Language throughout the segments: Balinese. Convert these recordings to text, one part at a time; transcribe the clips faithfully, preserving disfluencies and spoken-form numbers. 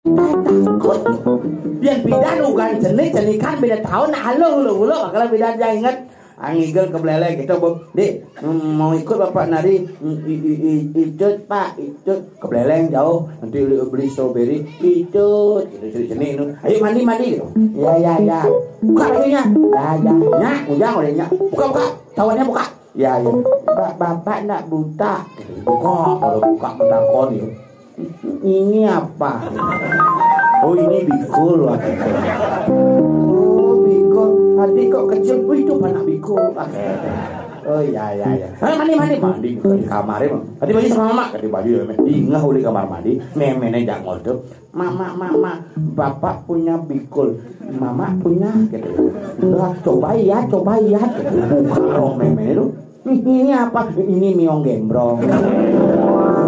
Takut. Yén pidan ugan cenik, cenikan beda tahun, nah, halo, halo, halo, makanya pidan yang inget. Ah, ngigel ke beleleng gitu, Bu. Dik, mm, mau ikut Bapak nari? Mm, i, i, i, icut, Pak, icut. Ke beleleng jauh, nanti beli, beli strawberry. Icut, gitu, cenik-cenik itu. Ayo mandi, mandi gitu. Ya, ya, ya. Buka bajunya. Ya, ya. Nyak, ujang udah nyak. Buka, buka. Cawannya buka. Ya, ya. Ba-, Bapak ndak buta? Buka, kalau buka menakon ya. Ini apa? Oh, ini bikul. Oh, bikul. Tadi kok kecil, oh, itu anak bikul. Oh, ya, ya, ya. Eh, mandi, mandi, mandi di kamar ya, Bang. Tadi baju sama mama, tadi baju ya, Meh. Ingat di kamar mandi, memene jangan tuh. Mama, mama, bapak punya bikul. Mama punya gitu. Udah, coba ya, coba ya gitu. Buka rok meme itu. Ini apa? Ini miong gembrong.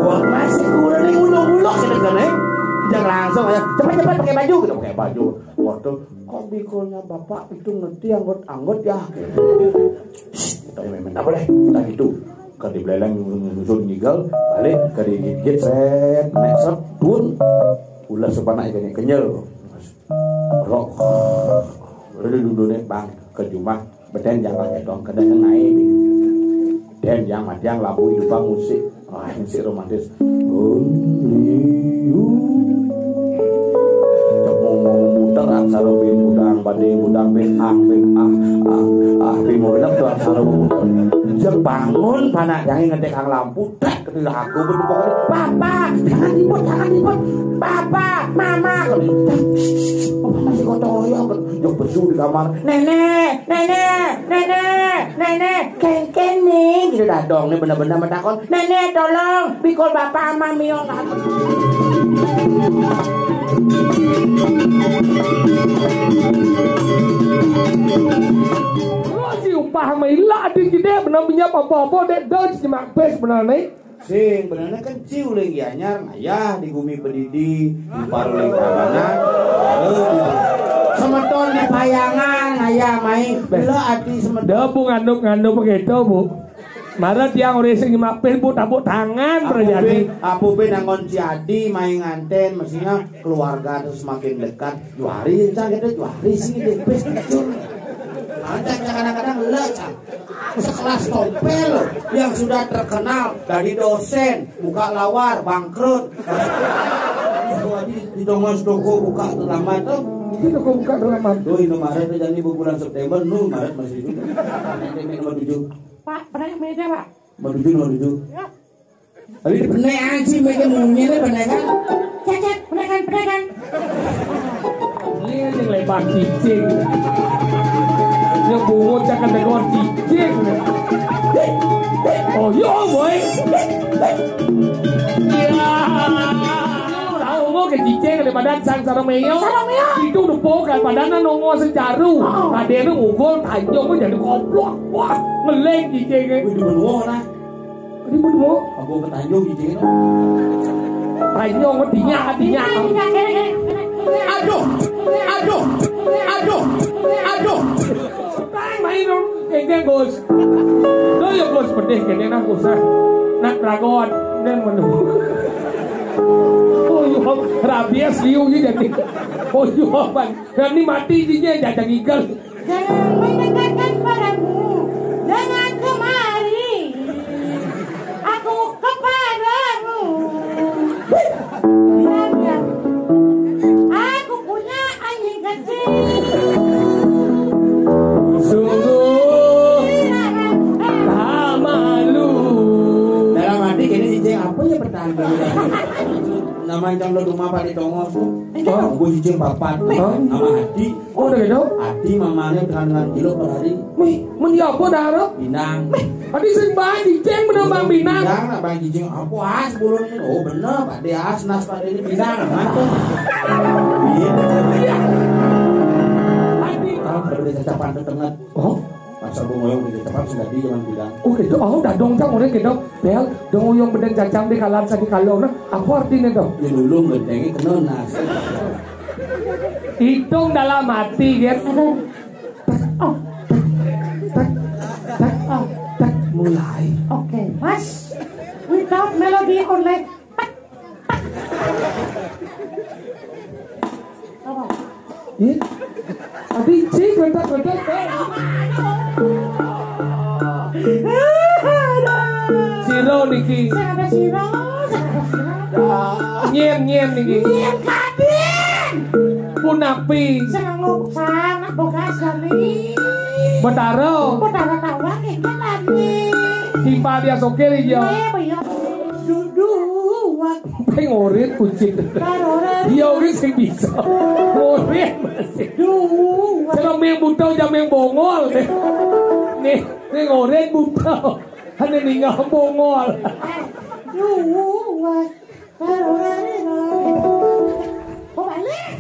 Wah, masih kurang nih, ulok-ulok gitu kan, eh. Jangan langsung ya. Cepat-cepat pakai baju gitu, pakai baju. Waktu kok bikulnya bapak itu ngerti anggot-anggot ya. Shh, kita yang main apa deh? Kita gitu. Ke di beleleng nyusun ngigel, balik ke digigit, set, nek set, dun. Ulah sepana ikannya kenyal. Rok. Udah dulu nih, Bang, ke rumah. Beden jangan etong kedeng naik. Den yang matiang lampu hidup musik. Wah, musik romantis. Cek mau, mau muter aksara bin budang, bading budang, bin ah, bin ah, ah, ah, bin mau genep tuh aksara mau muter. Cek bangun, panak jangan ngetek ang lampu, tak ketika aku bertepuk, "Papa, jangan ribut, jangan ribut. Papa, mama." Papa masih kotor ya, jok besu di kamar. "Nenek, nenek, nenek, nenek, kengkeng nih." Gitu dah dong, nih bener-bener menakon. "Nenek, tolong, bikul bapak sama miong." Terus si upah sama ilah di gede bener punya apa-apa, dek, dek, si Mak Bes bener nih. Sing benernya kecil uling gianyar ngayah di gumi pedidi, di paruling kabanan. Eh, semeton di payangan ngayah main. Bela ati semeton. Dah, Bu, ngandung-ngandung begitu, Bu. Mara tiang orang sing mapin, Bu, tapuk tangan. Apa terjadi? Be, apa be nangon si Adi main nganten, mestinya keluarga tuh semakin dekat. Juari, cang, kita juari sih, deh, bes, kecil. Ada kadang-kadang le, cang. Sekelas Tompel yang sudah terkenal dari dosen, buka lawar, bangkrut. Itu aja di tongos toko buka terlambat tuh. Itu toko buka terlambat. Tuh, Indomaret tuh jadi bulan September, nu Maret masih itu. Ini nomor tujuh. Pak, pernah beda, Pak? Nomor tujuh, nomor tujuh. Ya. Tapi beneran sih, mereka munyi nih, beneran. Cecet, beneran, beneran. Ini yang lebar cicing. Yang bungut cakap dengan cicing. Oh, yo, boy. Ya. Tahu mau ke cicing daripada sang sarang meyong. Sarang meyong. Itu udah pokok pada nongol sejaru. Oh. Ada yang ngugol tanjung jadi goblok. Wah, meleng cicing. Wih, di benua lah. Ini pun mau. Aku ke Tanjung gitu. Tanjung, dinyak, dinyak. Aduh, aduh, aduh, aduh. Tang main dong, kengkeng, Gus. Lo ya, Gus, pedih kene nah, Gus, ah. Nak dragon dan menu. Oh, yo, rabies liu gitu jadi. Oh, yo, Bang. Dan ini mati dia, jajang igel. Jangan mendekatkan padamu, jangan kemari. Aku kepadamu. Diam, diam. Aku punya anjing kecil. Sungguh tak malu. Dalam hati gini, cicing apa ya pertanyaan? Nama yang lo rumah Pak di Tongos. Enggak. Oh, gue cicing papat. Hah? Nama hati. Oh, udah gitu? Ati mamane dengan, dengan kilo per hari. Wih, mun ya apa dah, Ro? Pinang. Ati sing bae cicing bener Bang Pinang. Pinang, nak Bang Cicing. Apa as bulu ini? Oh, bener, Pak De as, nas Pak De ini pinang. Mantap. Iya. Ati. Kalau pada cacapan tetenget. Oh? Pasal gue ngoyong di cacapan sudah di zaman pinang. Oh, gitu. Oh, udah dong, Cang, udah gitu. Bel, dong uyung beden cacang di kalan sadi kalau, nah, apa artinya dong? Ya dulu ngedengi kena nas. Hitung dalam hati, gitu. Oh, tek, tek, tek, oh, tek, mulai. Oke, Mas. Without melody only. Ih. Adi cik, ledak-ledak, Pak. Sira niki. Sing ada sira, sing ada sira. Nyén, nyén niki. Nyén kadin. Punapi. Sing ngupsang, nak bogas kali. Betara. Betara tawang, iki lagi. Timpal dia sokir, iya. Eh, iya. Duduh, wak. Ping urip kucing. Iya, urip sing bisa. Urip masih. Duh. Jaming buta, jaming bongol. Nih, nih urip buta. Hanya ninggal bongol. Duh, wak. Kok balik?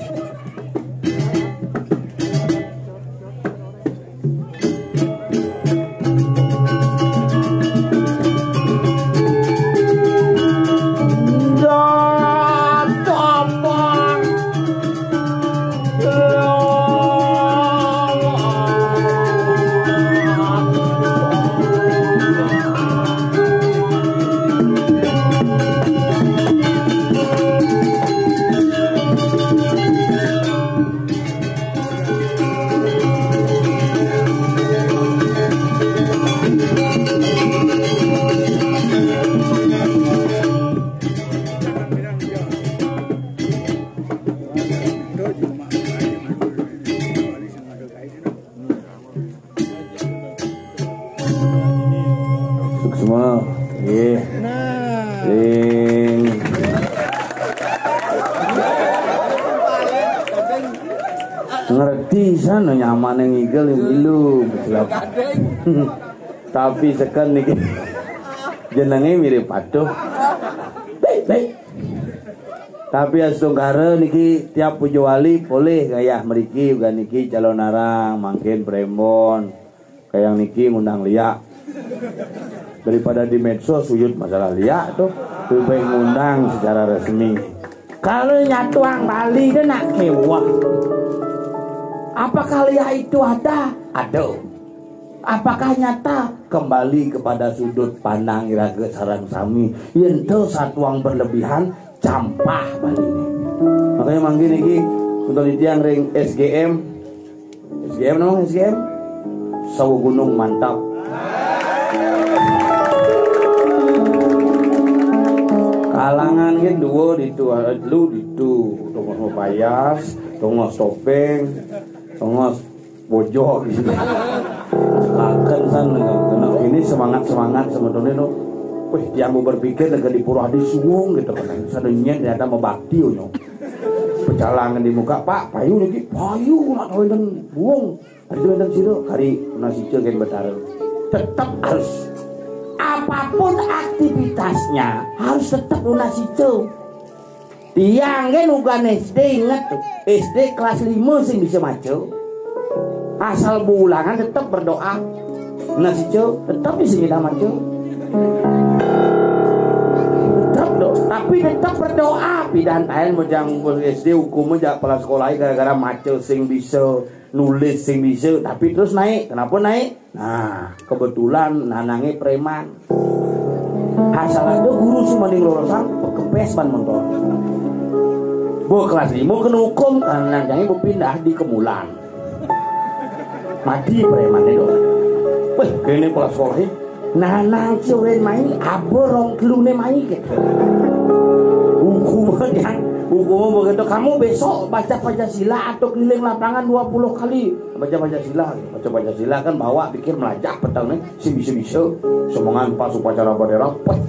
Suksma. Nggih. Sing ngerti sana nyamane ngigel milu. Tapi seken niki jenenge mirip patuh. Baik, baik. Tapi astungkara niki tiap puja wali polih gayah mriki uga niki calon arang, mangkin prembon. Kayak niki ngundang liak. Daripada di medsos uyut masalah liak tuh. Lebih baik ngundang secara resmi. Kalau nyatuang Bali dia nak mewah. Apakah liak itu ada? Ada. Apakah nyata? Kembali kepada sudut pandang iraga sareng sami. Yen to satuang berlebihan, campah Bali ini. Makanya mangkin iki untuk titiang ring S G M. S G M nama S G M? Sawo Gunung Mantap. Kalangan kan dua ditu, lu ditu, tongos mapayas, tongos topeng, tongos bojok gitu. Kaken san kena ini semangat-semangat sebetulnya no. Wih, tiang mau berpikir dengan di Purwadi suwung gitu kan. Sadonyen ternyata mebakti unyo. Pecalangan di muka, "Pak, payu lagi, payu nak kawin dan buung." Ada kawin dan siro, kari lunas ijo kan betara. Tetap harus apapun aktivitasnya harus tetap lunas ijo. Tiang kan ugan S D inget tuh. S D kelas lima sing bisa maca. Asal bulangan tetap berdoa. Nah, situ tetap di sini dah maca. Tetap do, tapi tetap berdoa. Pidan tain mau jang S D hukum aja kepala sekolah gara-gara maca sing bisa, nulis sing bisa, tapi terus naik. Kenapa naik? Nah, kebetulan nanange preman. Asal ada guru sing maning lorosan, pekepes ban motor. Bu kelas lima kena hukum, karena nanange berpindah di Kemulan. Mati preman itu. Weh, kene kepala sekolah ini. Nanang ciwen mai, abor rong telune mai gitu. Hukum kan, hukum begitu. Kamu besok baca Pancasila atau keliling lapangan dua puluh kali. Baca Pancasila, baca Pancasila kan bawa pikir melajah petang nih, si bisa-bisa. Semangat pas upacara bendera, pet,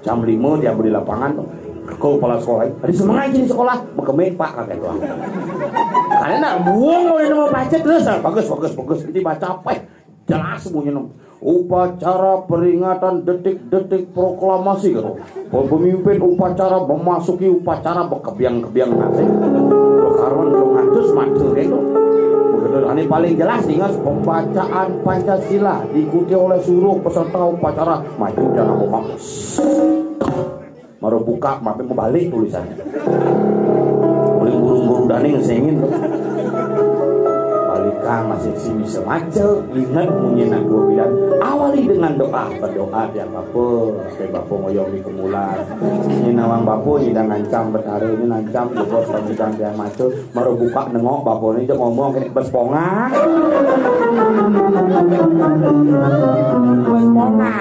jam lima dia di lapangan tuh. Ke kepala sekolah, ada semangat di sekolah, bekemit pak kakek doang. Ada nak buang oleh nama baca terus, ah, bagus, bagus, bagus. Jadi baca apa? Jelas semuanya no. Upacara peringatan detik-detik proklamasi gitu. Pemimpin upacara memasuki upacara bekebiang-kebiang nasi. Karuan belum ngantus mati gitu. Begitu, ini paling jelas ingat pembacaan Pancasila diikuti oleh seluruh peserta upacara maju dan aku bagus. Maro buka, mape mau balik tulisannya. Oleh guru-guru dani ngesengin tuh. Balik Masih si bisa maca, ingat munyi nak dua bilang. Awali dengan doa, berdoa tiang bapa, sampai bapa ngoyong di kemulan. Ini nawang bapa, ini dah ngancam betara, ini ngancam, jebos pambitan tiang maca, baru buka nengok bapa ni, dia ngomong kena bes ponga. Bes ponga.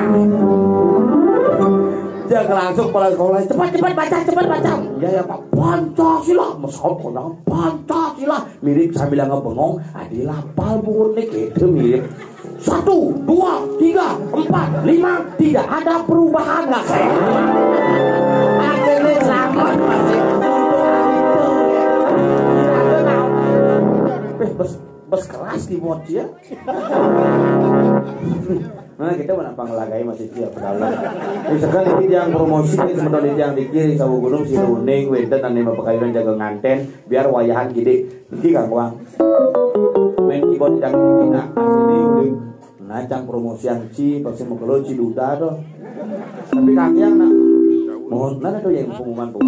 Dia langsung kepala sekolah, cepat, cepat baca, cepat baca. Ya, ya, Pak, Pancasila, mesot kau jangan Pancasila. Mirip sambil ngebengong, adi lapal bungut ni kita mirip. Satu, dua, tiga, empat, lima, tidak ada perubahan lah saya. Akhirnya selamat masih. Eh, bes, bes keras dibuat dia. Nah, kita mana panglagai masih siap dalam. Misalkan ini yang promosi, ini sebentar ini yang dikiri, sawo gunung, si runing, wenten, ane mapakayunan jaga nganten, biar wayahan gede. Iki Kang Wang. Main keyboard yang ini nak asli uling. Nacang promosian ci, pasti mau keluar ci duda tuh. Tapi kaki yang nak mohon nana tuh yang pengumuman tuh.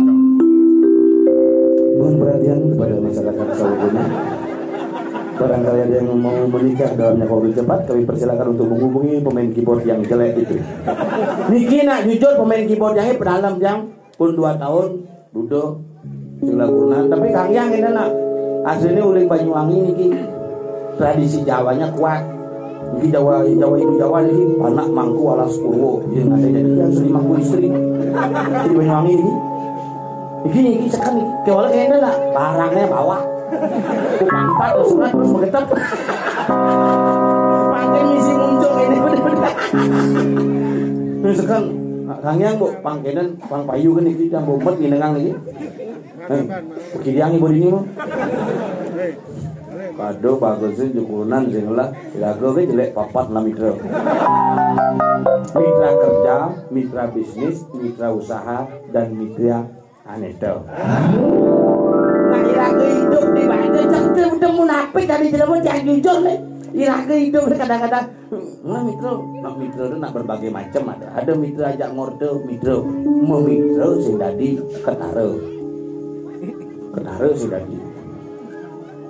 Mohon perhatian kepada masyarakat sawo gunung. Barangkali ada yang mau menikah dalam jangka waktu cepat, kami persilakan untuk menghubungi pemain keyboard yang jelek itu. Niki nak jujur pemain keyboard yang pedalem yang pun dua tahun duduk sila kunan. Tapi Kang Yang ini nak aslinya uling Banyuwangi niki. Tradisi Jawanya kuat. Niki Jawa, Jawa itu Jawa niki anak mangku alas purwo. Dia nggak ada jadi dia seni mangku istri. Di Banyuwangi niki. Iki iki sekan iki. Kewala kayaknya lah barangnya bawa. Empat terus terus begetep. Pakai misi muncul ini bener-bener. Ini sekan Kang Yang bu pangkenan pang payu kan iki yang bomet nginengang iki. Eh, kiri yang ibu ini mah. Kado bagusin jukunan sing lah. Lagu ke jelek papat lah mitra. Mitra kerja, mitra bisnis, mitra usaha, dan mitra Aneta. Nah, iraga hidup di banda cak teu udah munafik tadi jelema cak jujur nih. Iraga hidup nih kadang-kadang nah mitra, nah mitra itu nak berbagai macam ada. Ada mitra ajak ngorde, mitra memitra sing dadi ketara. Ketara sing dadi.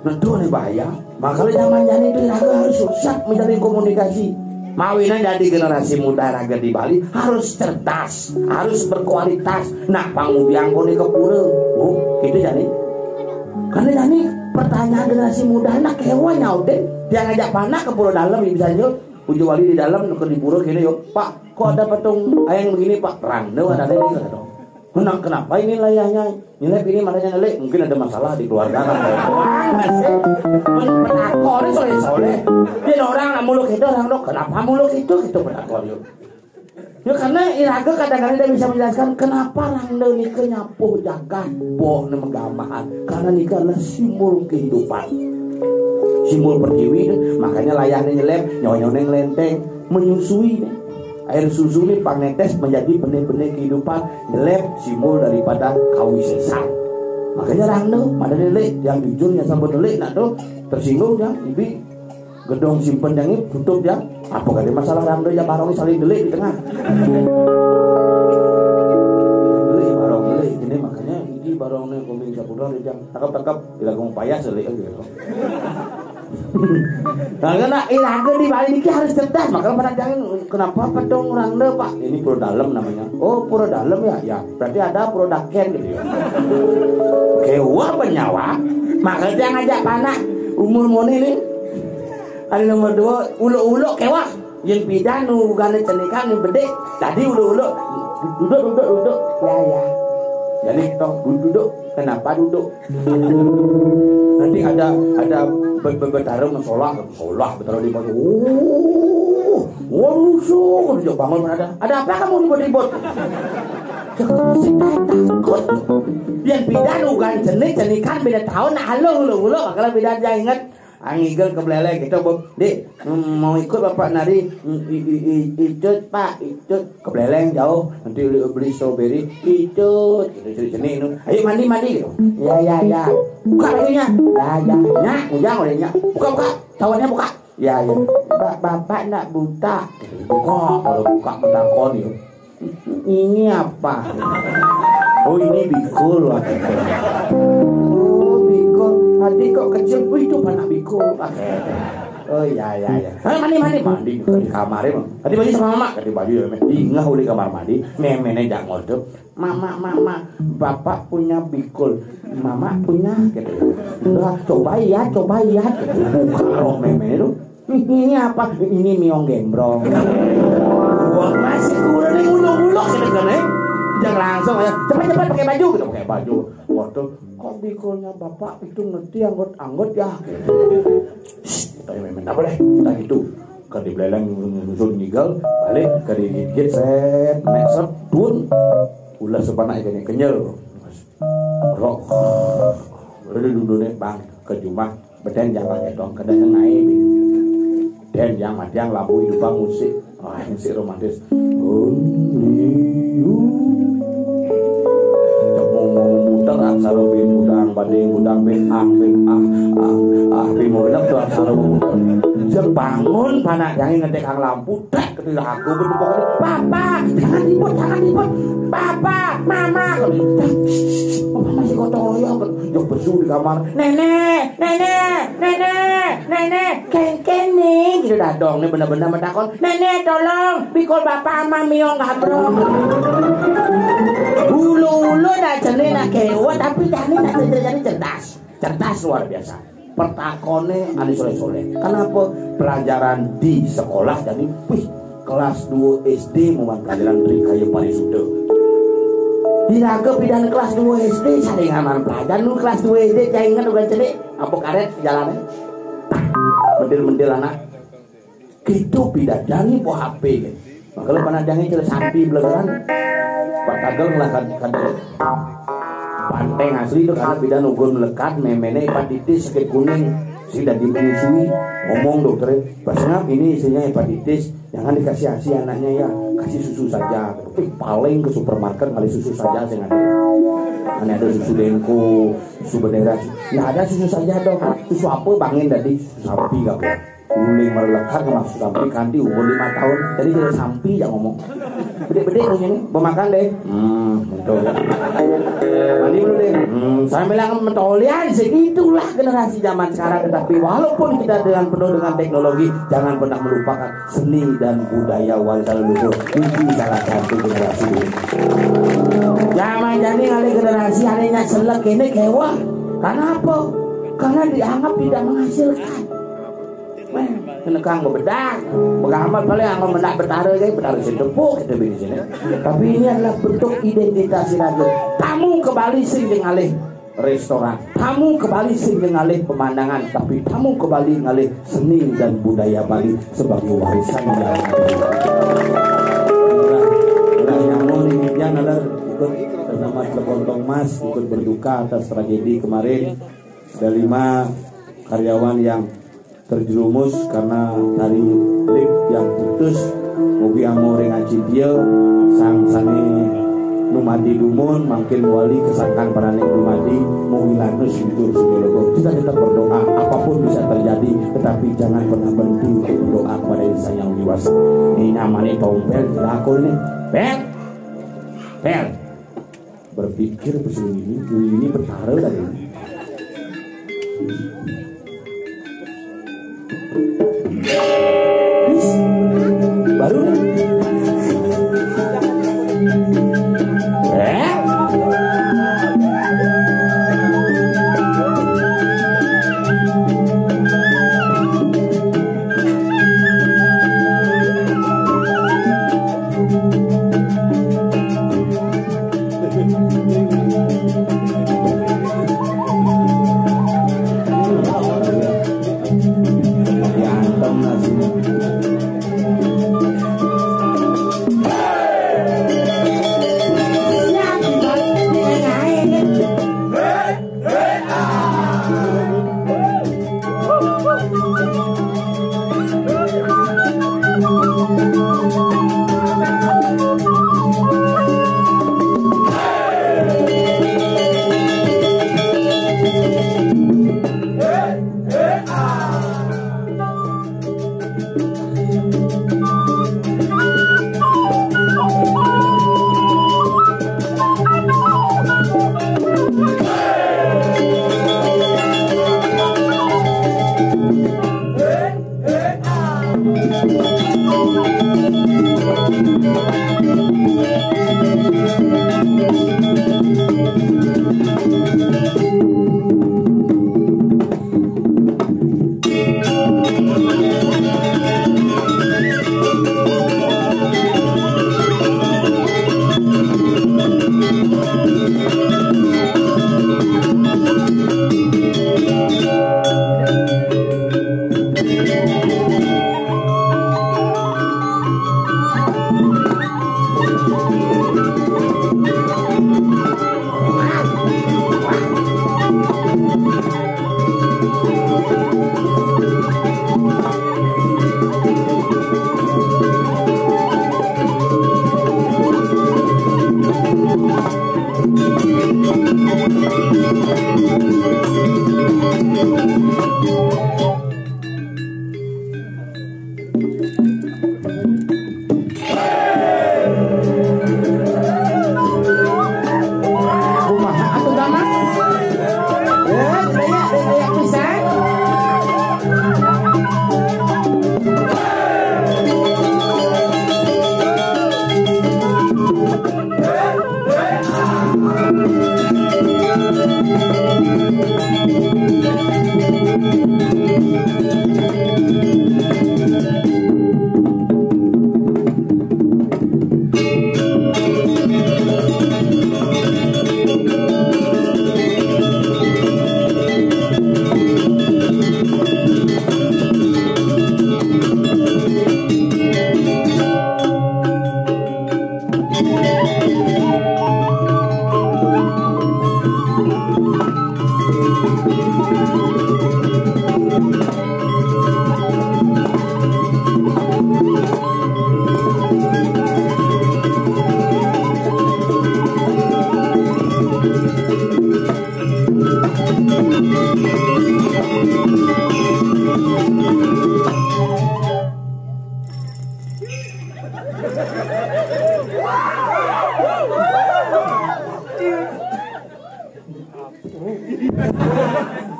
Nah, tuh nih bahaya. Makanya zaman jani itu raga harus siap menjalin komunikasi. Mawinan jadi generasi muda raga di Bali harus cerdas, harus berkualitas. Nah, pangudiang kone ke pura. Oh, gitu jani. Karena jani pertanyaan generasi muda nak kewa nyaudin. Dia ngajak panak ke pura dalam bisa aja. Uju wali di dalam ke di pura gini yuk. Pak, kok ada patung ayang begini Pak? Rangda ada ini kata. Menang kenapa ini layahnya? Nyelip ini matanya ngelik, mungkin ada masalah di keluarga kan. Wah, sih. Men petakon soleh-soleh. Dia orang nak muluk itu orang dok, kenapa muluk itu gitu petakon yuk. Ya karena iraga kadang-kadang dia bisa menjelaskan kenapa rangda nika nyapuh jagat, boh ne megambahan. Karena nika adalah simbol kehidupan. Simbol pertiwi, makanya layahnya nyelip, nyonyone ngelenteng, menyusui. Air susu ini pangnetes menjadi benih-benih kehidupan, nyelip simbol daripada kawisesan. Makanya rangda, pada delik, yang jujur yang sabar delik, nak tuh tersinggung ya, ibi gedong simpen yang ini tutup ya. Apa kali masalah rangda ya barong saling delik di tengah. Delik barong delik ini makanya ini barong nih koming saputra di jam tangkap tangkap tidak mau payah delik gitu. Nah, karena iraga di Bali ini harus cerdas, makanya pada jangan kenapa pedong rangda pak. Ini pura dalam namanya. Oh pura dalam ya, ya. Berarti ada pura daken gitu ya. Kewa penyawa, makanya ngajak panak umur moni nih. Ada nomor dua, uluk-uluk kewa. Yang pidan nu gane cenikan nu bedik. Tadi uluk-uluk duduk duduk duduk. Ya ya. Jadi tong duduk duduk. Kenapa duduk? Nanti ada ada be- be- betara masalah, masalah betara di mana? Oh, waduh, so, kerja bangun ada. Ada apa kamu ribut-ribut? Saya takut. Yang pidan ugan cenik cenikan beda tahun, halo halo halo, kalau beda dia ingat. Angigel ke beleleng kita, Bob. Dek, mm, mau ikut bapak nari? Mm, i- i- i- Ikut pak, ikut. Ke beleleng jauh. Nanti beli, beli strawberry. Ikut. Kita cari sini nu. Ayo mandi mandi gitu. Ya ya ya. Buka bajunya. Ya ya. Nyak, ujang olehnya. Buka buka. Cawannya buka. Ya ya. Pak bapak nak buta. Buka, kalau buka menakon ya. Ini apa? Oh ini bikul. Oh bikul. Hati kok Kecil, wih, itu anak bikul. Ah, oh, iya, iya, iya. Eh, mandi, mandi, mandi. Di kamar, emang. Ganti baju sama mama. Ganti baju, ya, Mé. Dingeh uli kamar mandi. Méméné jangol tuh. "Mama, mama, bapak punya bikul. Mama punya," gitu. "Lah, coba ya, coba ya," gitu. Buka rok mémé itu. "Ini apa?" "Ini miong gembrong." Wah, masih kurang nih, uluk-uluk gitu kan, eh. Jangan langsung ya. "Cepat, cepat pakai baju," gitu, pakai baju. Waduh, kok bikulnya bapak itu ngerti anggot-anggot ya? Shh, tanya mémé, "Apa deh?" Kita gitu. Ke di beleleng nyusun ngigel, balik ke di gigit, set, nek, set, dun. Ulah sepanak ikannya kenyal. Rok. Udah duduk nih, Bang, ke jumah. Beden jangan pakai tong, kedanya naik. Den yang matiang lampu hidupan musik. Ah, musik romantis. Hum, liu. Cek mau muter aksara bin budang, bading budang, bin ah, bin ah, ah, ah, bin mau genep tuh aksara muter. Cek bangun, panak jangan ngedek ang lampu, tak, ketika aku berdua, "Papa, jangan ribut, jangan ribut. Papa, mama." Kalau gitu, "Shh, shh, shh, papa masih gotong royong." Jok besu di kamar. "Nenek, nenek, nenek, nenek, kéngkén nih." Gitu dah dong, nih bener-bener menakon, "Nenek, tolong, bikul bapak sama miong gabrok." Ulu-ulu dah cené nak kéwot, tapi jani nak jadi cerdas. Cerdas luar biasa. Pertakoné ané soléh-soléh. Kenapa? Pelajaran di sekolah jadi, wih, kelas dua S D muat pelajaran Tri Kaya Parisuda. Diraga pidan kelas dua S D, saringan pelajaran nu kelas dua S D, cai inget uga celik, apa karét jalané. Mentil-mentil anak. Gitu pidan jani po H P gitu. Makanya pernah jangan cerita sampi belegeran. Pak Kagel lah kan, kan. Banteng asli itu karena pidan ugun melekat, méméné hepatitis, sakit kuning. Si dadi menyusui, ngomong dokternya, "Pak Sengap, ini isinya hepatitis, jangan dikasih ASI anaknya ya, kasih susu saja." Eh, paling ke supermarket ngalih susu saja sing ada. Mana ada susu Denko, susu Bendera, nggak ada susu saja dong. Susu apa bangin tadi? Susu sapi kabeh. Uling merlekat ke maksud sampai kanti umur lima tahun. Jadi tidak sampi yang ngomong. Bedek-bedek nih ini, mau makan deh. Hmm, betul. Mandi dulu deh. Hmm, sambil yang mentolian sih, itulah generasi zaman sekarang. Tetapi walaupun kita dengan penuh dengan teknologi, jangan pernah melupakan seni dan budaya warisan leluhur. Ini salah satu generasi dulu. Zaman jani ngalih generasi anehnya selek ini kewah. Karena apa? Karena dianggap tidak menghasilkan. Wéh, kena kang bebedak. Begamal paling anggo mendak betara aja, betara sing tepuk kita di sini. Tapi ini adalah bentuk identitas Siragen. Tamu ke Bali sing ngalih restoran. Tamu ke Bali sing ngalih pemandangan, tapi tamu ke Bali ngalih seni dan budaya Bali sebagai warisan yang ada. Udah, udah nyambung nih, Jan, ada ikut bersama Celekontong Mas, ikut berduka atas tragedi kemarin. Ada lima karyawan yang terjerumus karena tali lip yang putus. Mugi amo ring acidya sang sané numadi dumun, mangkin wali kesangkan paraning dumadi, mugi lanus jujur sumilego. Kita tetap berdoa, apapun bisa terjadi, tetapi jangan pernah berhenti untuk berdoa kepada Yang Sang Yang Widi Wasa. Ini namanya tompel, dilakoni. Pel. Pel. Berpikir pesu ini, ini betara tadi. Wis, baru nih. Eh?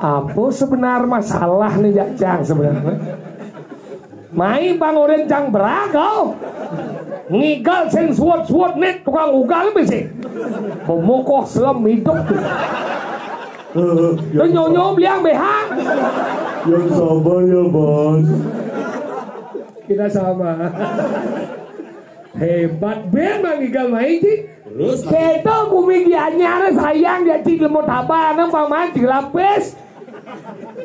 Apa sebenar masalah nih, Jajang, sebenarnya? Mai pangurin cang berago. Ngigal sing suwut-suwut nih tukang ugal bisi. Pemukuh selem hidup tuh. Tuh nyonyo biang B H. Yang sabar ya, Bos. Kita sama. Hebat ben Mang Igal mai, Ci. Terus, Mang. Seto gumi Gianyar sayang ya, Ci, lemo taba nang paman dilapis.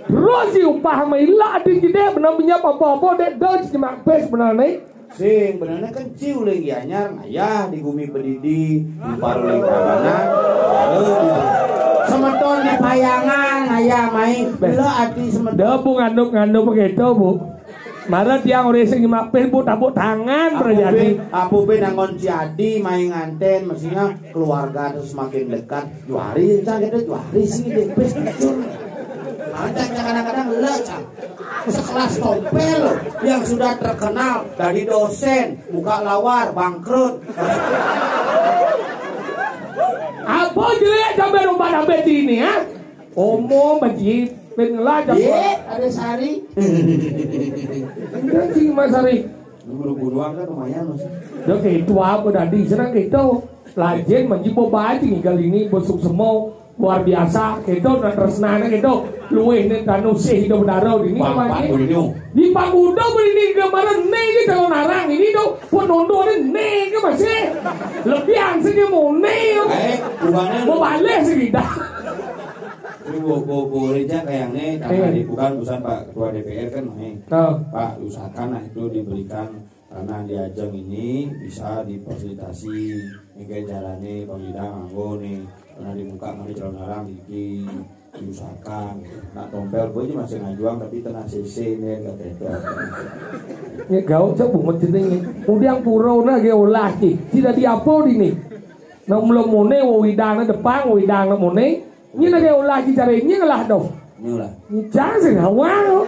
Terus si upah maila di gede bener minyak apa-apa dek do Ci Mak Pes bener nih. Sing benernya kan Ci uling Gianyar ngayah di gumi pedidi, di paruling kawanan. Eh, gitu. Semeton di payangan ngayah mai. Bela ati semeton. Dah, Bu, nganduk-nganduk begitu, Bu. Mara tiang orang sing mapin, Bu, tapuk tangan. Apa berjadi. Be, apa be nangon jadi main nganten, maksudnya keluarga tuh semakin dekat. Juari, cang, kita juari sih, deh, pes, muncul. Ada kadang-kadang le, cang. Sekelas Tompel yang sudah terkenal dari dosen, buka lawar, bangkrut. Apa jelek sampai rumah sampai sini, ha? Omo, majipin lah, Ye, ada Sari. Udah sih, Mas Sari. Lu bunuh-bunuhan kan lumayan, Mas. Udah kayak itu apa tadi? Senang kayak itu. Lajin, majibo baji, kali ini besuk semua. Luar biasa, gitu, dan tresnane gitu. Luwih nih, tanu sih, hidup daro, ini Bang, kemarin. Bang, ini. Di Bang Udo, ini kemarin, nih, ini calon arang, ini tuh, pun nonton, nih, ke masih. Lebih ansih dia mau, nih. Eh, bukannya. Mau balik sih, dah. Ini Bu, Bu, Bu Rijal kayaknya karena Iya. Di bukan urusan Pak Ketua D P R kan, nih. Oh. Pak, usahakan lah itu diberikan karena di ajang ini bisa difasilitasi, mungkin jalannya Bang Ida nganggo nih, karena dibuka mari calon arang iki diusahakan. Nak Tompel gue aja masih ngajuang tapi tenang C C nih, kata itu. Ya, gaul coba bumet jenenge. Kemudian pura na ge olah ki. Tidak diapo dini. Nah, mula mone, wo widana depan, wo widana mone. Ini na ge olah ki, cari ini lah dong. Ini lah. Ini cang sih, awal.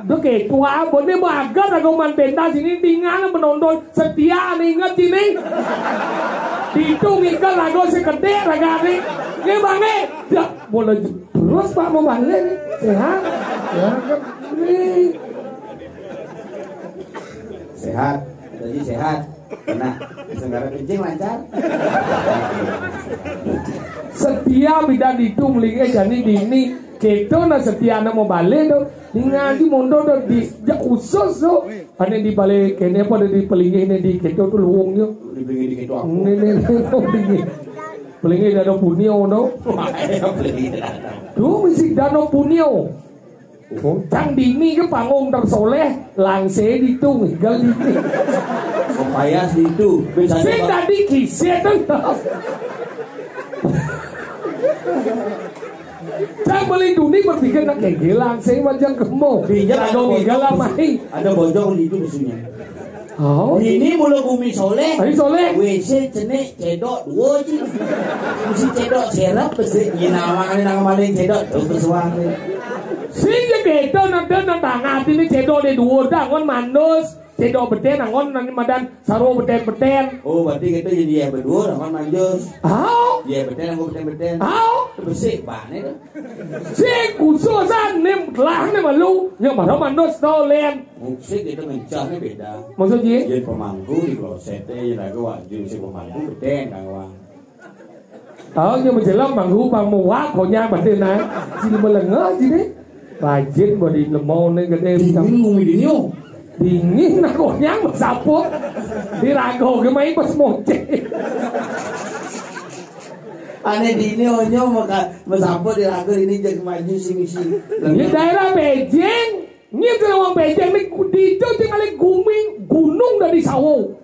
Duh, kayak tua, bone bagat aku man pentas ini, tinggal menonton setia nih, inget ini. Dihitung ikan lagu sekedek raga nih. Ini Bang, eh. Ya, boleh terus, Pak, mau balik nih. Sehat. Ya, kan? Ini. Sehat. Jadi sehat. Nah, sekarang kencing lancar. Setia bidan itu melingnya jadi dini. Kita na setia na mau balik tu. Di ngaji mondo tu di, ja khusus tu. Ane di balik kene apa di pelinggih ni di kita tu luwung tu. Di pelinggih di kita aku. Ni, ni, ni, tu pelinggih. Pelinggih dano punio tu. Wah, ya, pelinggih dano. Tu mesti dano punio. Tang dini ke panggung tersoleh, langse ditu, gal dini. Payas ditu. Sing tadi kisit tu. Cang paling duni berpikir nak kege langse macam kemo. Pinjam ada bojong. Ada bojong ditu musuhnya. Oh. Ini mula bumi soleh. Ayo soleh. W C cenik cedok dua je. Mesti cedok serap besi. Ini nama kali nama maling cedok tu kesuang ni. Sing je kita nak nak tanah ini cedok dia dua dah, ngon mandus. Cedok beten, ngon nani madan saro beten-beten. Oh, berarti kita jadi ya berdua, ngon mandus. Au. Ya beten, ngon beten-beten. Au. Besi bane tu. Sing khususan nim lah nim malu, yang mana mandus tau len. Musik itu mencahnya beda. Maksudnya? Jadi pemangku di klosetnya, ya lagu wajib si pemangku beten kawan. Tahu yang menjelang mangku bang muak, pokoknya batin nah. Sini melengah sini. Rajin bodi lemau nih gede. Dingin ngumi dini, oh. Dingin nak konyang bersaput. Dirago gemai pas moce. Ane dini onyo maka bersaput dirago ini jadi maju sing isi. Ini daerah Beijing. Ini kalau orang Beijing ni di itu tinggal guming gunung dari sawo.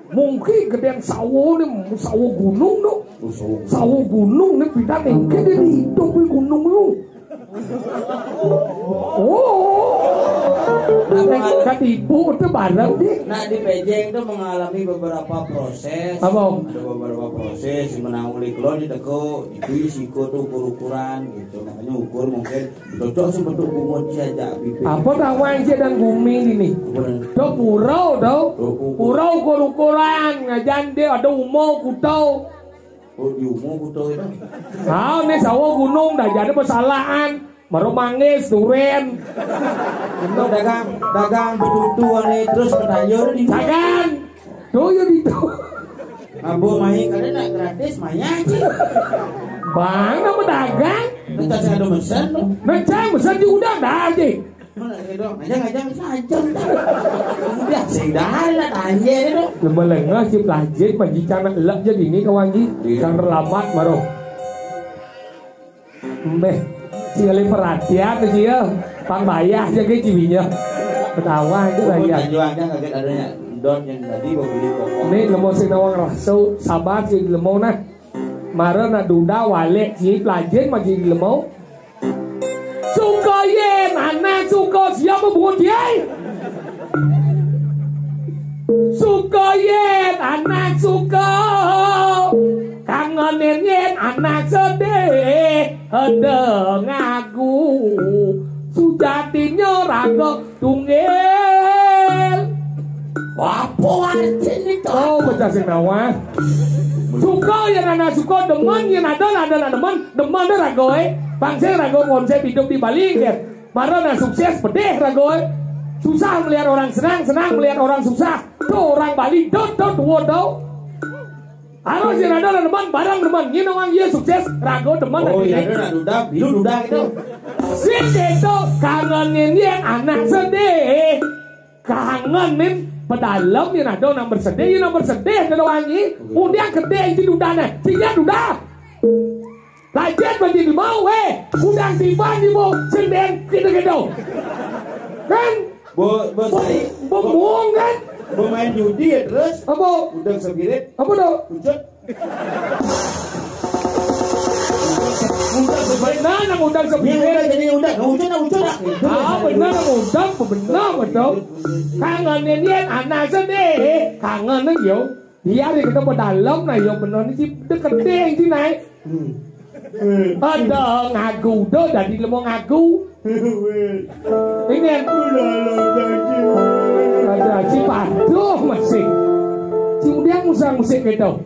Mungkin gedean sawo ni, sawo gunung tu. Oh, sawo. Sawo gunung ni pindah mungkin dia di itu gunung tu. Katipu tuh bareng deh. Nah, di Pejeng tuh mengalami beberapa proses. Apa? Ada beberapa proses, menang oleh kula di teko, itu siko tuh ukur-ukuran gitu. Makanya ukur mungkin cocok sih bentuk bungut sih aja bibit. Apa tawang sih dan gumi ini? Apa? Tuh pura tuh. Tuh pura. Pura ukur-ukuran, ngajan dia ada umur kutau. Oh, di umur kutau itu. Ah, ini sawah gunung dah jadi persalahan. Baru manggis, duren. Itu dagang, dagang betutu ane terus pedayur di dagang. Tuh ya di tuh. Ambo main karena nak gratis main aja. Bang, nama dagang? Entar saya ada mesen tuh. Mesen, mesen juga udah dah aja. Mana ya dong? Aja aja aja. Udah sih dah lah tanya deh dong. Lemah lengah si pelajit majikan nak elak jadi ini kawan ji. Iya. Kan terlambat baru. Mbeh, sing kali perhatian tuh sih ya. Pang bayah aja ke cibinya. Ketawa aja lah ya. Tanjuang kan kaget adanya don yang tadi mau beli pokok. Ini lemo sing nawang rasu sabar sih lemo nah. Mara nak duda walek sih pelajin masih lemo. Suka yen anak suka siapa buat dia? Suka yen anak suka. Kangenin yen anak sedih ada ngaku. Sujatinya raga tunggil. Apa artinya itu? Oh, bocah sing nawah. Suka yen anak suka demen yen ada ada nak demen demen ada raga eh. Bangsa raga konsep hidup di Bali kan. Mara nak sukses pedih raga eh. Susah melihat orang senang, senang melihat orang susah. Tuh orang Bali dot dot dua dot. Harus yang ada demen barang demen. Ini orang dia sukses raga demen. Oh iya, ada nak duda, bilu duda gitu. Sing itu kangenin dia anak sedih. Kangenin pedalem yang ada nak bersedih, yang nak bersedih ada wangi. Udah gede itu dudanya. Sehingga duda. Lajen bagi mau eh udang tiba di mau senden gitu gitu. Kan? Bo, bo, bo, saya, bo, bohong kan? Bo main judi ya terus? Apa? Udang sepirit. Apa dong? Ucut. Udang sepirit. Benar nang udang sepirit. Ini udang jadi udang. Nah, ucut, nah, ucut, nah. Ah, benar nang udang, benar betul. Kangen ini anak sedih, kangen yo. Dia di kita pedalem nah yo benar ni si deket deh si naik. Hmm. Ada ngagu dah jadi lemo ngagu. Ini ada si paduh masih. Si udah musang musik gitu.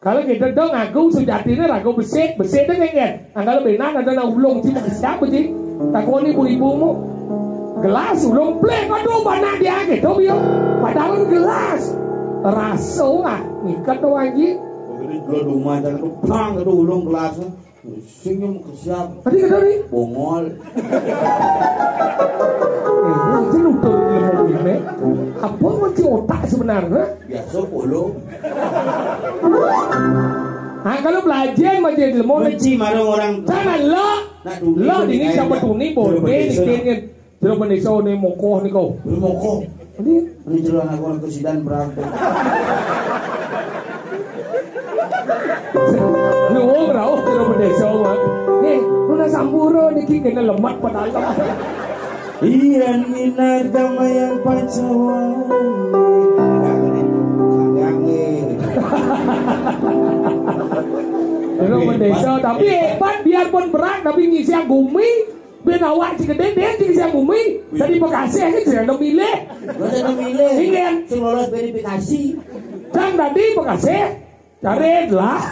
Kalau kita dong ngagu sejatinya ragu besik besik deh kan. Angkal benar ada nak ulung si siapa sih? Takoni ibu-ibumu. Gelas ulung plek aduh banyak dia gitu bio. Padahal gelas. Raso ah ngikat tuh anjing. Jadi dua rumah jangan tuh pang itu ulung gelasnya. Senyum ke siapa? Tadi kata ni. Bongol. Eh, itu lutur ilmu ini. Apa kunci otak sebenarnya? Biasa polo. Ah kalau belajar macam ilmu ni. Benci marah orang. Sana lo. Nak dulu lo ni siapa tuni boleh ni kini. Jero pendesa ne mokoh nika. Kuwi mokoh. Endi? Ini jero anak orang kesidan berantem. Nuwun rauh jero pendesa, Mak. Nih, nuna sampura niki kena lemak pedalem. Iya, minar damayan pacawan. Jero pendesa, tapi hebat biarpun berat tapi ngisi gumi. Ben awak cik gede dia cik siang bumi. Jadi bekasih kan tidak ada milih. Gak ada milih. Ingin. Sing lolos verifikasi. Cang tadi bekasih. Cari lah.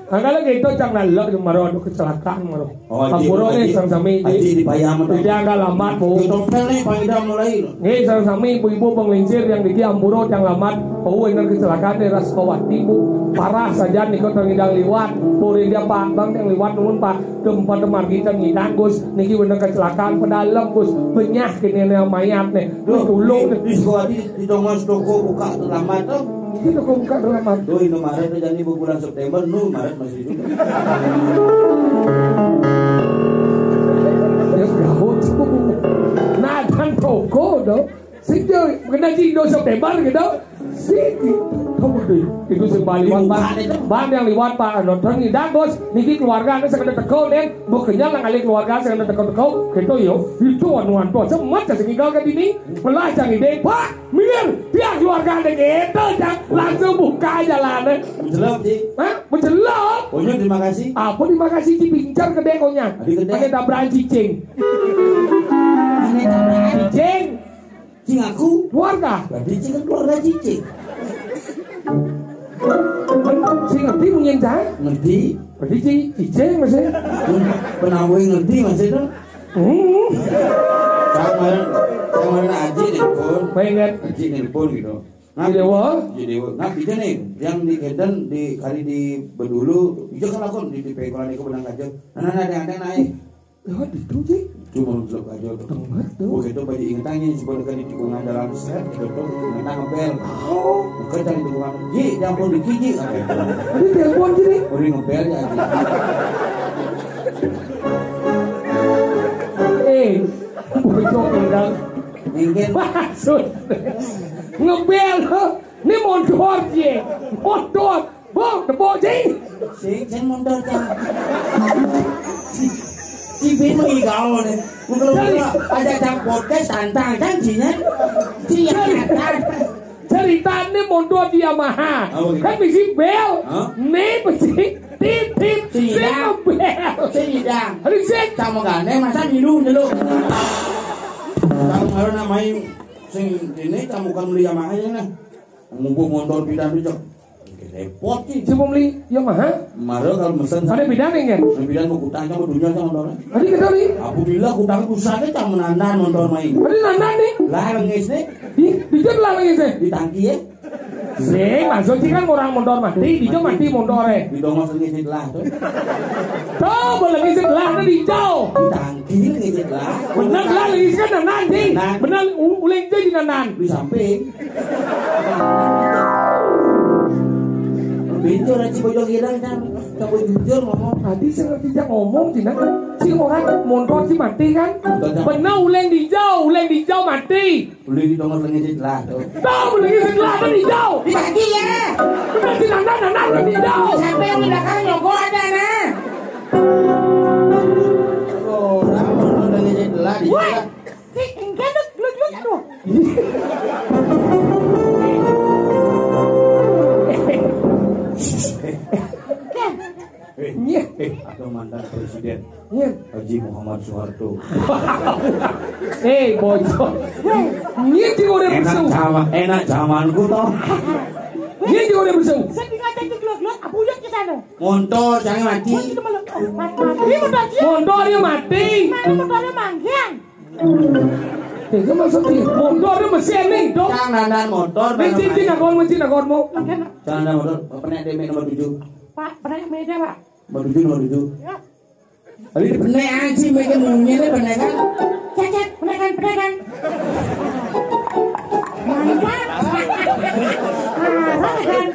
Nah, kalau gitu cang nalok yang maru ada kecelakaan maru. Oh, hampura nih sang sami. Haji di payam. Tidak agak lambat bu. Tompel nih pangidam mulai. Nggih, sareng sami ibu-ibu penglingsir yang niki ampura tiyang lamat. Oh, wonten kecelakaan di Raskawati, Bu. Parah saja nika tengidang liwat. Puri dia Pak, Bang yang liwat nuwun Pak. Tempat margi tengidang Gus. Niki wonten kecelakaan pedalem Gus. Benyah kene ne mayat ne. Duh, tulung di, di Sukawati di tongos toko buka terlambat tuh. Iki toko buka terlambat. Duh, Indomaret jani bulan September, nu Maret masih hidup. Ya gawat. Nah, kan toko dong. Sing yo kena Indo September gitu. Siki. Kamu deh, itu sing paling liwat, Pak. Bang, yang liwat, Pak, nonton ngidang, Bos. Niki keluarga anu sing ada teko, Den. Mbok kenyal nang kali keluarga sing ada teko-teko. Gitu yo. Itu anu-anu semet sing tinggal ke sini. Melah jang ide, Pak. Minggir, tiang keluarga ada gitu, jang langsung buka jalannya. Mencelok, Ji. Hah? Mencelok? Oh, iya, terima kasih. Apa terima kasih, Ji? Pincar gede konya. Adi gede. Pakai tabrakan cicing. Ini tabrakan. Cicing. Cing aku. Keluarga. Berarti cing kan keluarga cicing. Sing ngerti mungkin, Cang? Ngerti. Berarti ci-, cicing masih. Hmm, penawai ngerti masih dong. Hmm. Kemarin, kemarin Aji nelpon. Pengen. Aji nelpon gitu. Nah, Ji Dewa. Ji Dewa. Nah, bisa nih, yang di Keden, di kali di Bedulu, itu kan lakon di, di pengkolan itu benang aja. Nah, nah, nah, ada, ada naik. Ya, itu, Ji. Cuma untuk aja tuh. Bener tuh. Oke, itu baju ingetannya, cuma dekat di tikungan jalan set, gitu tuh, ngetang ngebel. Oh. Bukan cari tikungan, "Ji, jangan dikit, Ji," kata itu. Ini telepon, Ji, nih. Udah ngebel ya, Ji. Eh, bocor, Endang. Mungkin. Maksud. Ngebel, huh? Ini mondor, Ji. Mondor. Bong, tepuk, Ji. Sing, sing mondor, Cang. Si, si Bin mau igau nih. Mungkin lu Cari. Aja Cang podcast tantang, Cang, Jinya. Jinya, Cang. Ceritanya mondor di Yamaha. Oh, iya. Kan bisi bel. Hah? Nih, bisi titit. Sing Sidang. Ngebel. Sidang. Aduh, sing. Sama gane, masa milu, milu. Kamu baru namanya sing ini, kamu kan beli Yamaha ya, nah. Mumpung mondor pindah tuh, Cok. Repot sih. Coba beli Yamaha. Mara kalau mesen. Ada pindah nih, kan? Pindah mau kutang sama dunia sama mondor. Tadi kita beli. Aku bilang kutang pusatnya tak menandan mondor main. Tadi nandan nih. Lah, lengis nih. Di, di jam lah lengis nih. Di tangki ya. Sing, maksudnya kan orang mondor mati, di jam mati mondor, eh. Di dongos lengis nih lah tuh. Tuh, boleh lengis lah, ada di jauh. Di tangki lengis nih lah. Bener lah, lengis kan nandan, Ji. Nah. Bener, u-, uleng aja di nandan. Di samping. Bocor aja bocor kira kan. Kamu jujur ngomong. Tadi saya ngerti dia ngomong, Cina. Si orang mondor si mati kan? Betul, Cak. Benar, uleng dijau, uleng dijau mati. Uleng di nomor lagi sih lah tuh. Tahu lagi setelah kan dijau. Dibagi ya. Benar si Nanda, Nanda kan dijau. Sampai yang di belakang nyogok ada nah. Oh, orang mondor lagi sih lah. Wah. Ki, enggak tuh, gelut-gelut, aduh. Nyeh. Eh, atau mantan presiden Nyeh. Haji Muhammad Soeharto. Eh, bocor. Nyeh, dia udah enak bersama, enak zamanku toh. Nyeh, dia udah bersama. Saya tinggal tadi gelut-gelut, apa udah ke sana? Montor, jangan mati. Montor dia mati. Mana montornya manggian? Itu maksudnya, mondor itu mesin nih, Dok. Jangan nandan motor, mesin nandan Cina, main. Kon mesin, kon mau. Jangan nandan motor, pernah D M nomor tujuh. Pak, pernah meja, Pak. Nomor tujuh, nomor tujuh. Ya. Tadi pernah aja, mereka maunya nih, pernah kan? Cecet, pernah kan, pernah kan? Mantap. Ah, kan?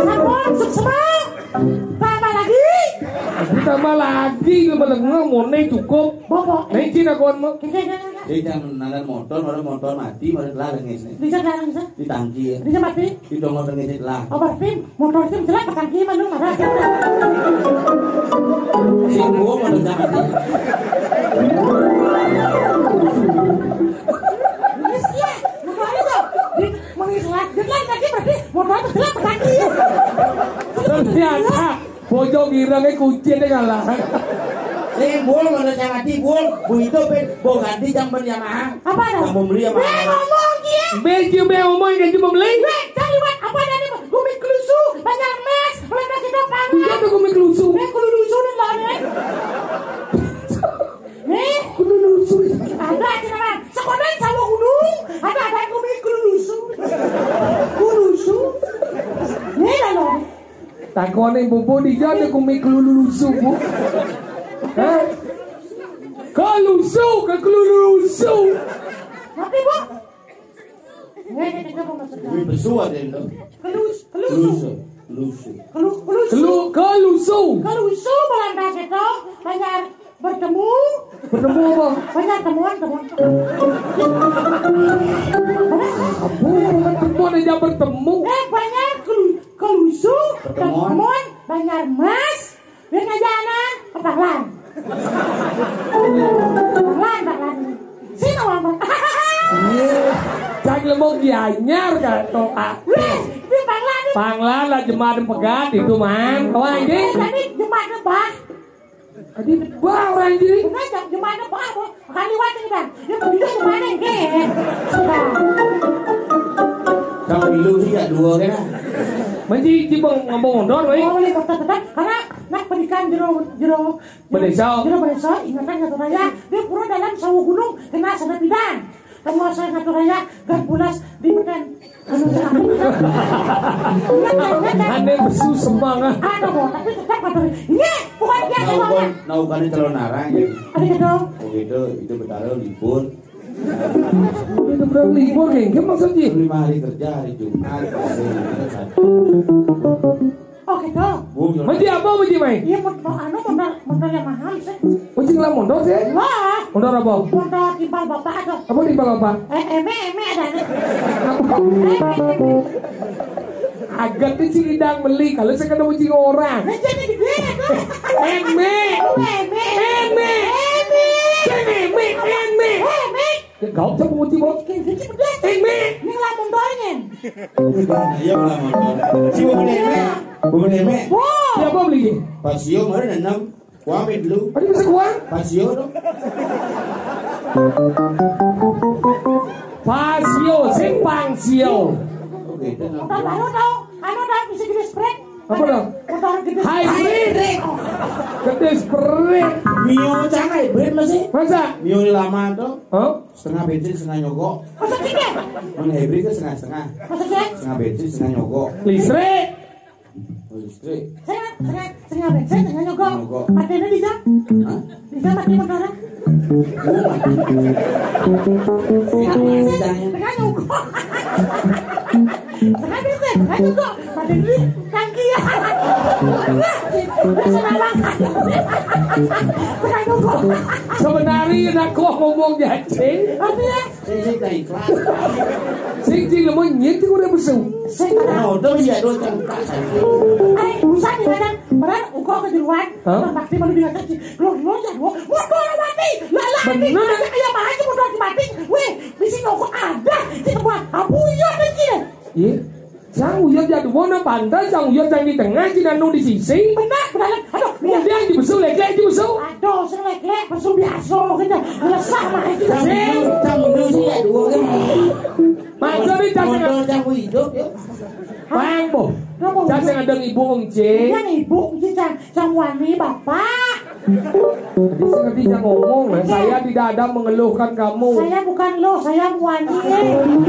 Apa? Sukses. Tambah lagi. Tambah lagi, lu malah ngomong, nih cukup. Bapak. Nih, Cina, kon mau. Oke, oke, oke. Jadi jangan nandan motor, baru motor mati, baru telah lengis nih. Bisa, bisa, bisa. Di tangki ya. Bisa mati. Di dongos lengis lah. Apa sih? Motor sih jelek, tangki mah lu marah. Sing gua mau nandan mati. Iya, motor itu. Di, mengislah. Dia kan tadi berarti motor itu jelek, tangki. Ternyata Bojong ireng e kunci ada kalah. Nih, Bul, mana yang mati, Bul? Bu itu, Pin, Bu ganti jam beli Yamaha. Apa ada? Jam beli Yamaha. Weh, ngomong dia. Baju be ngomong ganti beli. Weh, cari wat, apa ada nih? Gumi kelusu, banyak mes, meledak kita panas. Iya tuh gumi kelusu. Weh, kelulusu nih lawannya. Nih, kelulusu. Ada aja nama. Sekolah sama gunung, ada ada gumi kelulusu. Kelulusu. Nih lah lo. Takone bubu di jane kumi kelulusu, Bu. Hah? Kelusu, ke kelulusu. Tapi, Bu. Ini besu ada itu. Kelus, kelusu. Kelusu. Kelusu. Kelu-, kelusu. Kelu-, kelusu. Kelusu, Belanda gitu. Banyak bertemu. Bertemu apa? Banyak temuan, temuan. Apa? Temuan. Aja bertemu. Eh, Banjar Kelu-, Kelusu, Pertemuan. Pertemuan, Banjar Mas, Banjar Jalan, Kepanglan. Kepanglan, Kepanglan. Sini, Bang. Iya. Cak lemong Gianyar kan, toh, ah. Weh, di Panglan. Panglan lah jemaat pegat itu, Man. Wah, ini. Eh, tadi jemaat bah. Tadi bah orang ini. Bukan, jemaat bah, Bu. Kali waktu kita. Ya, begitu jemaat, eh. Sudah. Kamu dulu sih, ya, dua kan? Menji, ji bang, ngomong ondor, weh. Oh, iya, tetap, tetap. Karena nak pendidikan jero, jero Bendesa. Jero Bendesa, ingatan ngatur raya. Dia pura dalam sawo gunung, kena sana pidan. Temu saya ngatur raya, gak pulas di beten. Anu, anu, anu. Ingat, ingat, ingat. Ane besu semang, ah. Ada, Bu, tapi tetap ngatur. Iya, bukan dia, nah, bukan. Bukan, nah, bukan itu lo narang, ya. Ada gitu. Oh, gitu, itu Betara libur. Itu berapa libur, nih? Dia maksudnya? Lima hari kerja, hari Jumat, hari Sabtu. Oh, gitu. Bung, Muji apa, Muji, Mai? Iya, mau, mau anu, mau, mau yang mahal sih. Muji lah mondor sih? Wah. Mondor apa? Mondor timpal bapak tuh. Apa timpal bapak? Eh, eme, eme ada, ada. Apa? Eme, eme. Agak tuh si Idang beli, kalau saya kena Muji orang. Nah, jadi gede tuh. Eme. Eme. Eme. Eme. Eme. Eme. Eme. Ya, kau coba Muji, Bos. Eme. Ini ngelamun doangin. Iya, ngelamun. Si Bung Neme. Bung Neme. Wow. Siapa beli? Pasio, mana enam? Kuami dulu. Tadi bisa kuah? Pasio dong. Pasio, simpang sio. Oke, itu enam. Anu dong, anu dong, bisa jadi spray. Apa dong? Motor gede. Hybrid. Gede spray. Mio cang hybrid masih? Masa? Mio ini lama tuh. Hah? Setengah bensin, setengah nyogok. Masa gede? Mana hybrid kan setengah-setengah. Masa sih? Setengah bensin, setengah nyogok. Listrik. Oh, listrik. Saya, saya, saya nggak saya nggak nyogok. Nyogok. Mati ini bisa? Hah? Bisa mati motornya? Oh, mati. Saya nggak nyogok. Saya bisa, saya nyogok. Mati ini tangki ya. Saya nggak nyogok. Sebenarnya nak kok ngomong jacing. Artinya, sing, sing, tak ikhlas. Sing, sing, lemah nyet, sing, udah besu. Sing, nah, udah, iya, dua, tiga, empat, satu. Eh, bisa nih, kadang, padahal engkau kejeruan, hah? Bakti malu dia kaki. Lo, lo, ya, lo, lo, lo, mati. Lah, lah, bener, ini, kayak apa aja, udah mati. Weh, bisa nyokok ada. Kita buat apa, iya, kan, iya. Iya. Sang uyuh jadwona pantes, sang uyuh jang di tengah, cina nu di sisi. Benar, benar. Aduh, iya. Kemudian di besu, lek-lek di besu. Aduh, sing lek-lek, besu biasa, gitu. Resah, mah, gitu. Sang uyuh, sang uyuh sih ya, dua kan. Maksudnya, cang sing, motor sang uyuh hidup, ya. Bang, boh. Kenapa? Cang sing ada ibu, Ong Cing. Iya, ibu, Ong Cing, cang, cang wani, bapak. Tadi saya ngerti yang ngomong, nah, saya tidak ada mengeluhkan kamu. Saya bukan lo, saya muani.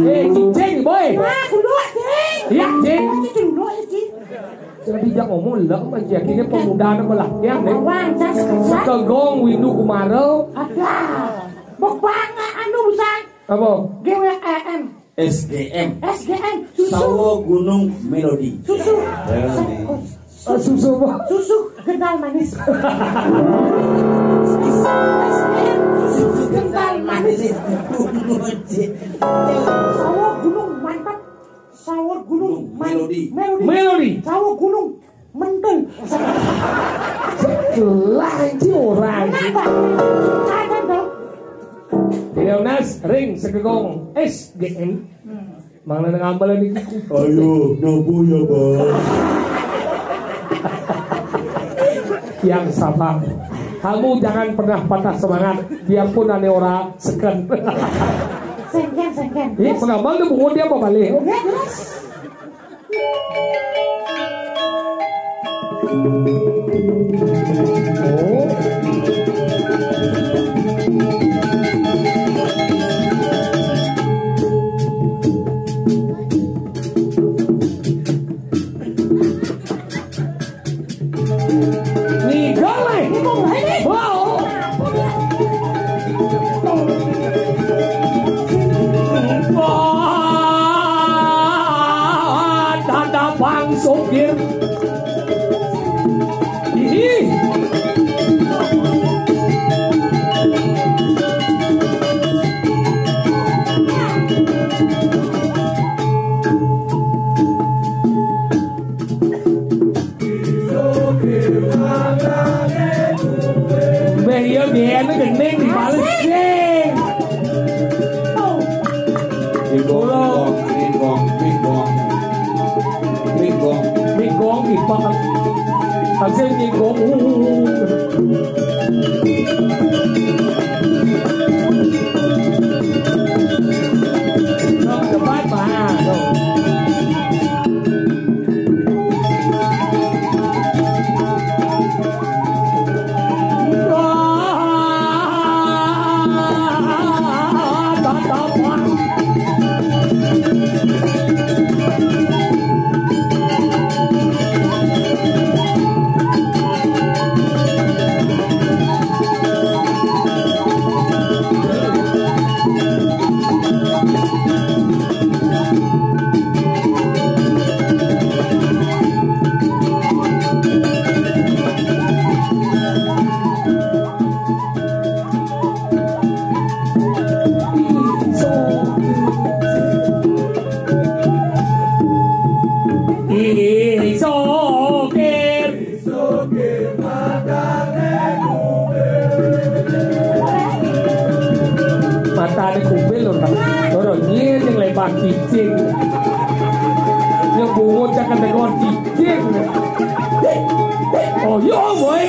Eh, cicing, boy. Nah, kudu, cing. Iya, cing. Cing, kudu, cing. Saya tidak ngomong, lah, masih akhirnya pemuda ada belakang, deh. Bawang, jas, jas. Segong, Windu Kumara. Ada. Bok banget, anu, busan. Apa? G W M. S G M. S G M, susu. Sawo Gunung Melodi. Susu. Ya, nih. Oh. Eh, susu apa? Susu kental manis. S G M, susu kental manis. Sawo Gunung mantap. Sawo Gunung man-, Melodi. Melodi. Melodi. Sawo Gunung Mentul. Lah, iki ora. Kenapa? Ada dong. Leonas ring segegong S G M. Hmm. Mangane ngambelan iki. Ayo, nopo ya, Bang? Yang sabar. Kamu jangan pernah patah semangat. Biarpun ane ora seken. Sengken, sengken. Ini pengambang dia bungut dia apa balik? Ya, terus. Nigale. Wow. Wah, dada Bang Sopir. Ih. Iya, biyen gending dibales sing. Migong, migong, migong, migong. Migong, migong, migong. Hasil migong. Dong, cepat, Pak. Dong. Matane kumpil lho, Kak. Loro nyir ning lempar cicing. Nyebungut cak kendekon cicing. Oh, yo, boy.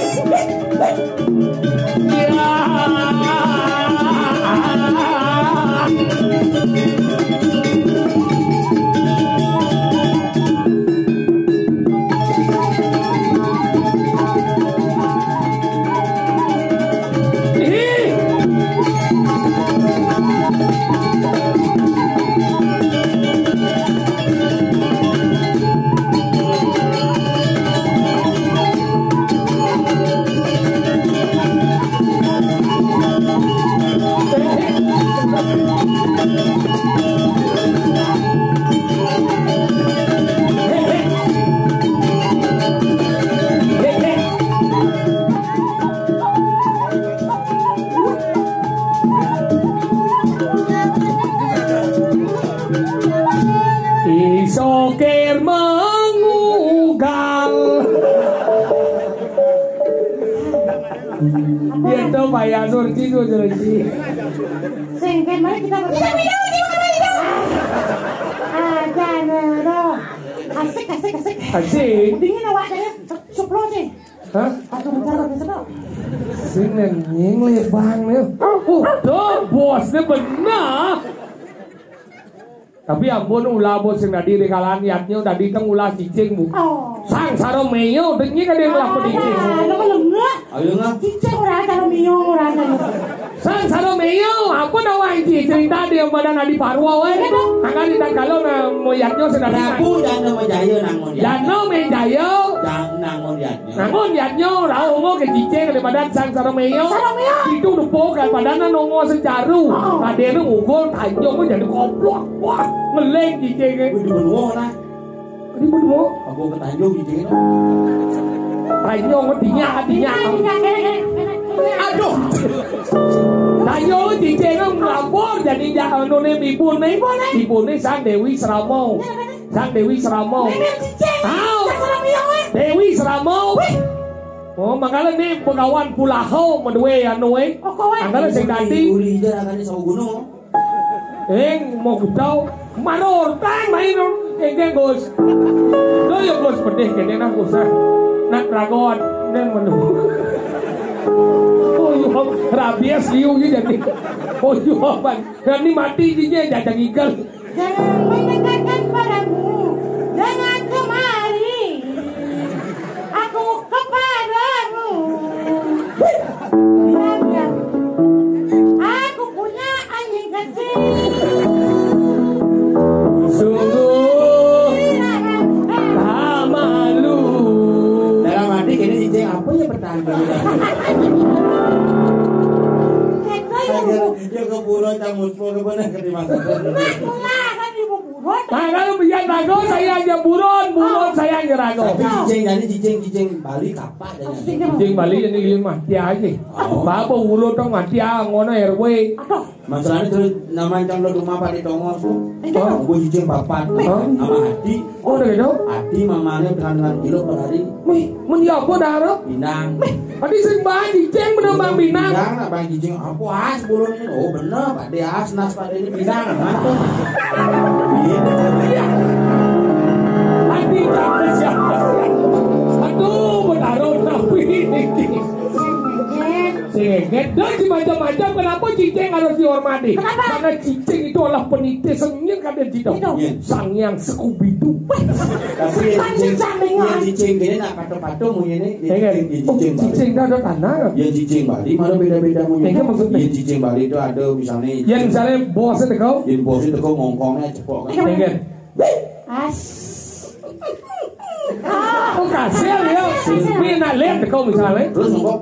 Isokir mengugal. Yen to Pak Yasur, Ci, Gus, Ci. Sing, kan, mari kita ber- Iya, iya, iya, iya, iya. Ah, jangan, loh. Asik, asik, asik. Asik. Dingin awaknya, sepuluh sih. Hah? Aku bentar, aku bentar. Sing neng nying lebang nih. Oh, tuh, bosnya benar. Tapi ampun, ulah bos sing dadi rekalan yatnya dadi teng ulah cicing, Bu. Oh. Sang saro meyo, dengi kan dia ngelak pedicing. Ah, lu kalau enggak? Ayo, enggak. Cicing ora saro meyo, ora saro. Sang saro meyo, apa nawa iki cerita dia pada nadi parwa wae. Iya, dong. Angkat di tangkalo na moyatnya sing dadi. Prabu Dana Majaya nangun ya. Dana Majaya. Dan nangun ya. Nangun yatnya, rauh ke cicing daripada sang saro meyo. Saro meyo. Itu udah po kan, padahal nongo sejaru. Oh. Adene mukul, tanjung pun jadi koplok. Wah, ngeleng cicing. Wih, di benua lah. Di benua. Aku ke tanjung cicing. Tanjung, dinyak, dinyak. Dinyak, enak, enak, enak, enak. Aduh. Tanjung cicing ngapur jadi ja-, anu ne, ibu ne. Ibu ne. Ibu ne sang Dewi Seramo. Iya, bener. Sang Dewi Seramo. Memang cicing. Tahu. Sang Seramo, ya, weh. Dewi Seramo. Wih. Oh, makanya nih Begawan Pulaho medue anu, eh. Oh, kawan. Angkala sing dadi. Uli aja angkane sawo gunung. Eh, mau kutau. Maror, tan main, eh, Gus. Lo ya, Gus, pedih kene nah, Gus, ah. Nak ragon, dan menu. Oh, iya, rabies liu gitu jadi. Oh, iya, Bang. Dan ini mati dia jajang igel. Jangan mendekatkan padamu, jangan kemari. Aku kepadamu. Diam, diam. Aku punya anjing kecil. Sungguh tak malu. Dalam hati kene cicing apa ya pertanyaan? Itu ya, Bu. Ya kepuro cang muspo kemana ke dimaksud? Nah, mula kan ibu buron. Nah, kalau Rago sayang jero buron, buron sayang jero rago. Tapi cicing, jadi cicing, cicing Bali kapak jani. Cicing Bali jani liu mati aja. Oh. Bapa ulo tong mati ah, ngono R W. Aduh. Masalahnya terus nama cang lo rumah pada tongos. Enggak. Oh. Gue cicing papat. Hah? Sama hati. Oh, udah gitu? Hati mamanya dengan, dengan kilo per hari. Wih, mun ya apa dah, Ro? Pinang. Tadi sing bahan cicing bener Bang Pinang. Pinang, nak Bang cicing. Apa as bulan ini? Oh, bener, Pak. Dia as, nas pada ini pinang. Mantap. Iya. Iya. Hati tak siapa. Aduh, bertaruh tapi ini. Sing ngeget. Dan si macam-macam, kenapa cicing harus dihormati? Kenapa? Karena cicing itu adalah peniti sengit, kan dia gitu. Gitu. Iya. Sang yang Scooby-Doo. Tapi yang Kan cicing, cicing yang dengar. Cicing gini nak patung-patung ini. Yang Enggak. Cicing, yang Oh, cicing Bali. Cicing dah ada tanah. Yang cicing Bali malah beda-beda punya. Enggak, maksudnya? Yang cicing Bali itu ada misalnya. Yang misalnya bos itu kau? Yang bos itu kau ngongkongnya cepok kan. Enggak. Enggak. As. Oh, kasar ya. Ini nak lihat kau misalnya. Terus ngongkong.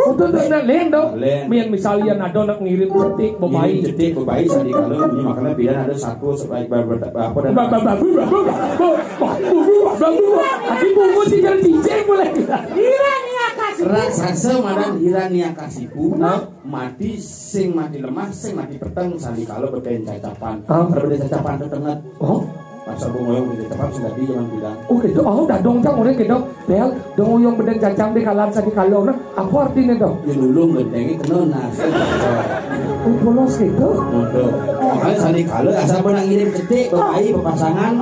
Untuk, untuk nak lihat dong. Lihat. Mian misalnya ada nak ngirim cetik, Ngirim bebaik. Cetik bebaik tadi kalau ini makanya pilihan ada satu sebaik ber-, ber-, apa dan Ba-, ba-, ba-, bu-, ba-, bu-, ba-, bu-, ba-, bu-, ba-, bu-, ba-, bu-, Aku bungut sih kalau cicing boleh. Hiranyakasipu. Raksasa madan Hiranyakasipu. Hah? Mati sing mati lemah, sing mati peteng, sandikala beden cacapan. Hah? Kalau beden cacapan itu tenget. Oh? Pasal bungoyong beden cacapan sudah di zaman bilang. Oh, gitu. Oh, dadong cang orang gitu. Bel, dong oyong beden cacang di kalan sandikala. Nah, apa artinya dong? Ya dulu bentengnya kena nasi. Oh, polos gitu. Betul. Makanya sandikala asal pernah ngirim cetik, berbaik, berpasangan.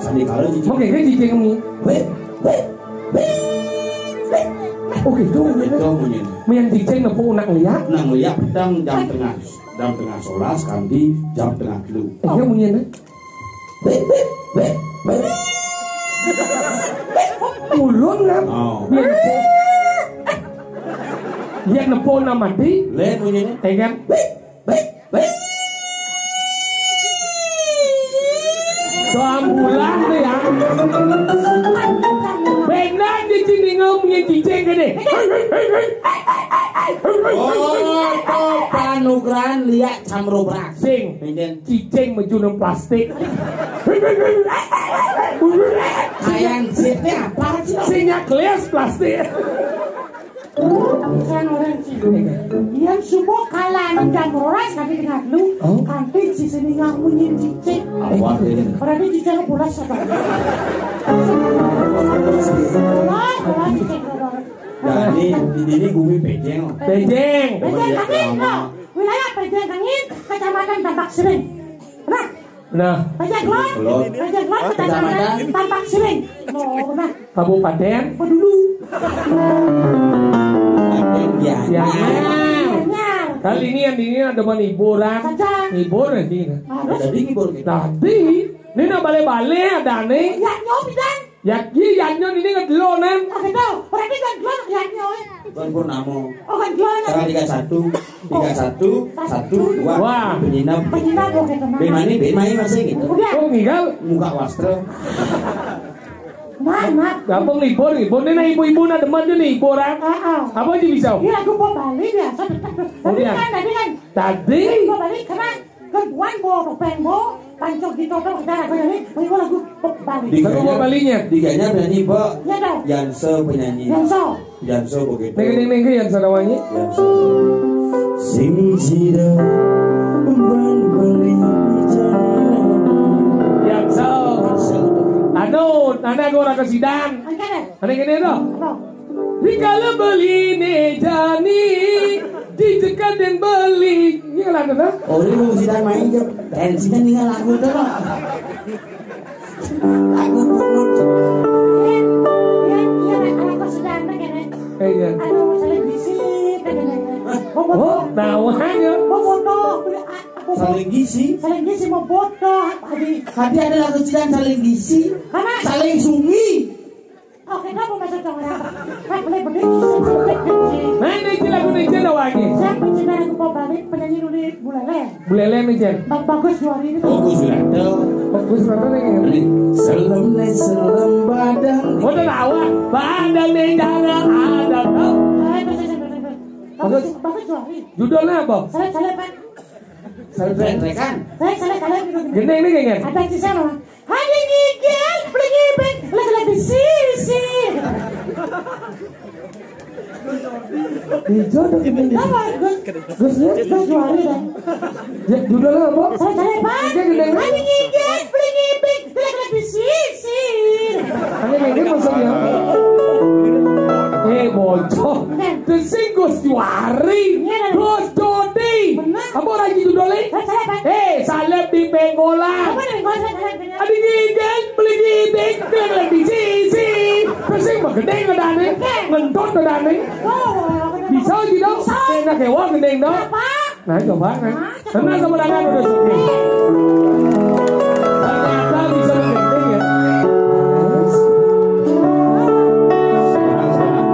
Sandikala cicing. Oke, kan cicing ni. Weh, weh, weh, weh. Oh, gitu. Gitu bunyi. Main cicing nepuk nak lihat. Nak lihat petang jam tengah. Jam tengah solas, kanti jam tengah telu. Eh, dia bunyi ni. Ulun kan? Oh. Dia nepuk. Dia nepuk nak mati. Lain bunyi ni. Eh, kan? Doang bulan tu ya. Benar di sini ngomongin cicing gini. Oh, to panugrahan liak camrobrak. Sing. Pinten? Cicing majunan plastik. Kayan sitnya apa sih? Sing nyak gelas plastik. Kan orang cicing. Yang semua kalah jam rolas tapi dengan lu. Oh. Kanti si sini nggak munyi cicing. Apa artinya? Berarti cicing pulas apa? Pulas, pulas cicing rolas. Nah, ini, ini bumi Pejeng. Pejeng. Pejeng Kangin, no. Wilayah Pejeng Kangin, Kecamatan Tampak Siring. Nah. Nah. Pejeng Kelon. Kelon. Pejeng Kelon, Kecamatan Kecamatan. Tampak Siring. No, nah. Kabupaten. Pedulu. Kabupaten Gianyar. Gianyar. Gianyar. Kali ini yang ini ada main hiburan. Saja. Hibur aja. Harus. Jadi hibur gitu. Tadi, ini nak balik-balik ada nih. Ya, nyobi dan. Ya, iya, yanyo ini ngedelonan. Oke, tahu. Berarti kan dua yanyo, eh. Bulan Purnamo. Oh, kan dua. Tanggal tiga satu, tiga satu, satu, dua. Wah. Penyinap. Penyinap, oke, tenang. Bemani, bemai masih gitu. Udah. Oh, ngigal. Muka wastra. Maaf, maaf. Gampang libur, libur. Ini nah ibu-ibu nak demen tuh nih, hiburan. Ah, ah. Apa aja bisa? Iya, aku mau Bali biasa. Oh, Tapi iya. Kan tadi kan. Tadi. Aku mau Bali karena Kebuan bo, topeng bo, pancok di topeng, kita lagu ini, ini lagu Bali. Diganya, Lagu Balinya. Diganya penyanyi, Mbok. Ya, dong. Yanse penyanyi. Yanse. Yanse begitu. Neng, neng, neng, Yanse namanya. Yanse. Sing sida umban beli jana. Yanse. Yanse. Anu, anak gua orang kesidang. Angkat deh. Ada gini tuh. Apa? Rikala beli ne jani, jijekan dan beli. Ini kan lagu, kan? Oh, ini mau sidan main je. Tensinya tinggal lagu tu lah. Lagu bungut. Iya, iya, iya, anak kau sudah ada kan, eh? Eh, iya. Aduh, saling bisi, kan, eh? Oh, Oh, tahu hanya. Mau foto, aku Saling gisi. Saling gisi mau foto, tadi. Tadi ada lagu sidan saling gisi. Mana? Saling sungi. Oke, kamu masuk dong, ya. Kan boleh begitu. Nah, ini lagu ini je dah lagi. Siapa cinta lagu pop balik, penyanyi dulu Bulele. Bulele nih, Jen. Bang Bagus Juari itu. Bagus Juari. Bagus Juari nih. Selem ne selem badan. Oh, udah tahu, ah. Badan ne jarang ada, tau. Ah, itu, itu, itu, itu. Bagus, Bagus. Bagus Juari. Judulnya apa? Seleb, seleb, kan? Salah, salah. Kan? Saya salah, salah gitu. Gini, ini gini. Ada sih sama. Hanya ngigel, beli ngibeng, lagi-lagi sisi. Ijo tuh gini. Apa, Gus? Gus, Gus, Gus Juwari, kan? Ya, judulnya apa? Saya, saya, Pak. Ini gini. Hanya ngigel, beli ngibeng, lagi-lagi sisi. Ini gini maksudnya. Eh, bocor. Kan? Itu sih Gus Juwari. Iya, kan? Gus Dodi. Benar. Apa lagi judulnya? Saya, saya, Pak. Eh, salep di Penggolan. Apa nih, Gus? Saya, saya, saya. Adi ngidek, beli ngidek, kelek di sisi. Terus sing mah gedeng gedane, ngentut gedane. Oh, bisa gitu? Bisa. Enak ya, wah, gedeng dong. Apa? Nah, coba, kan. Nah, coba. Tenang sama tangan udah sugih. Ternyata bisa gedeng ya. Sekarang, sekarang.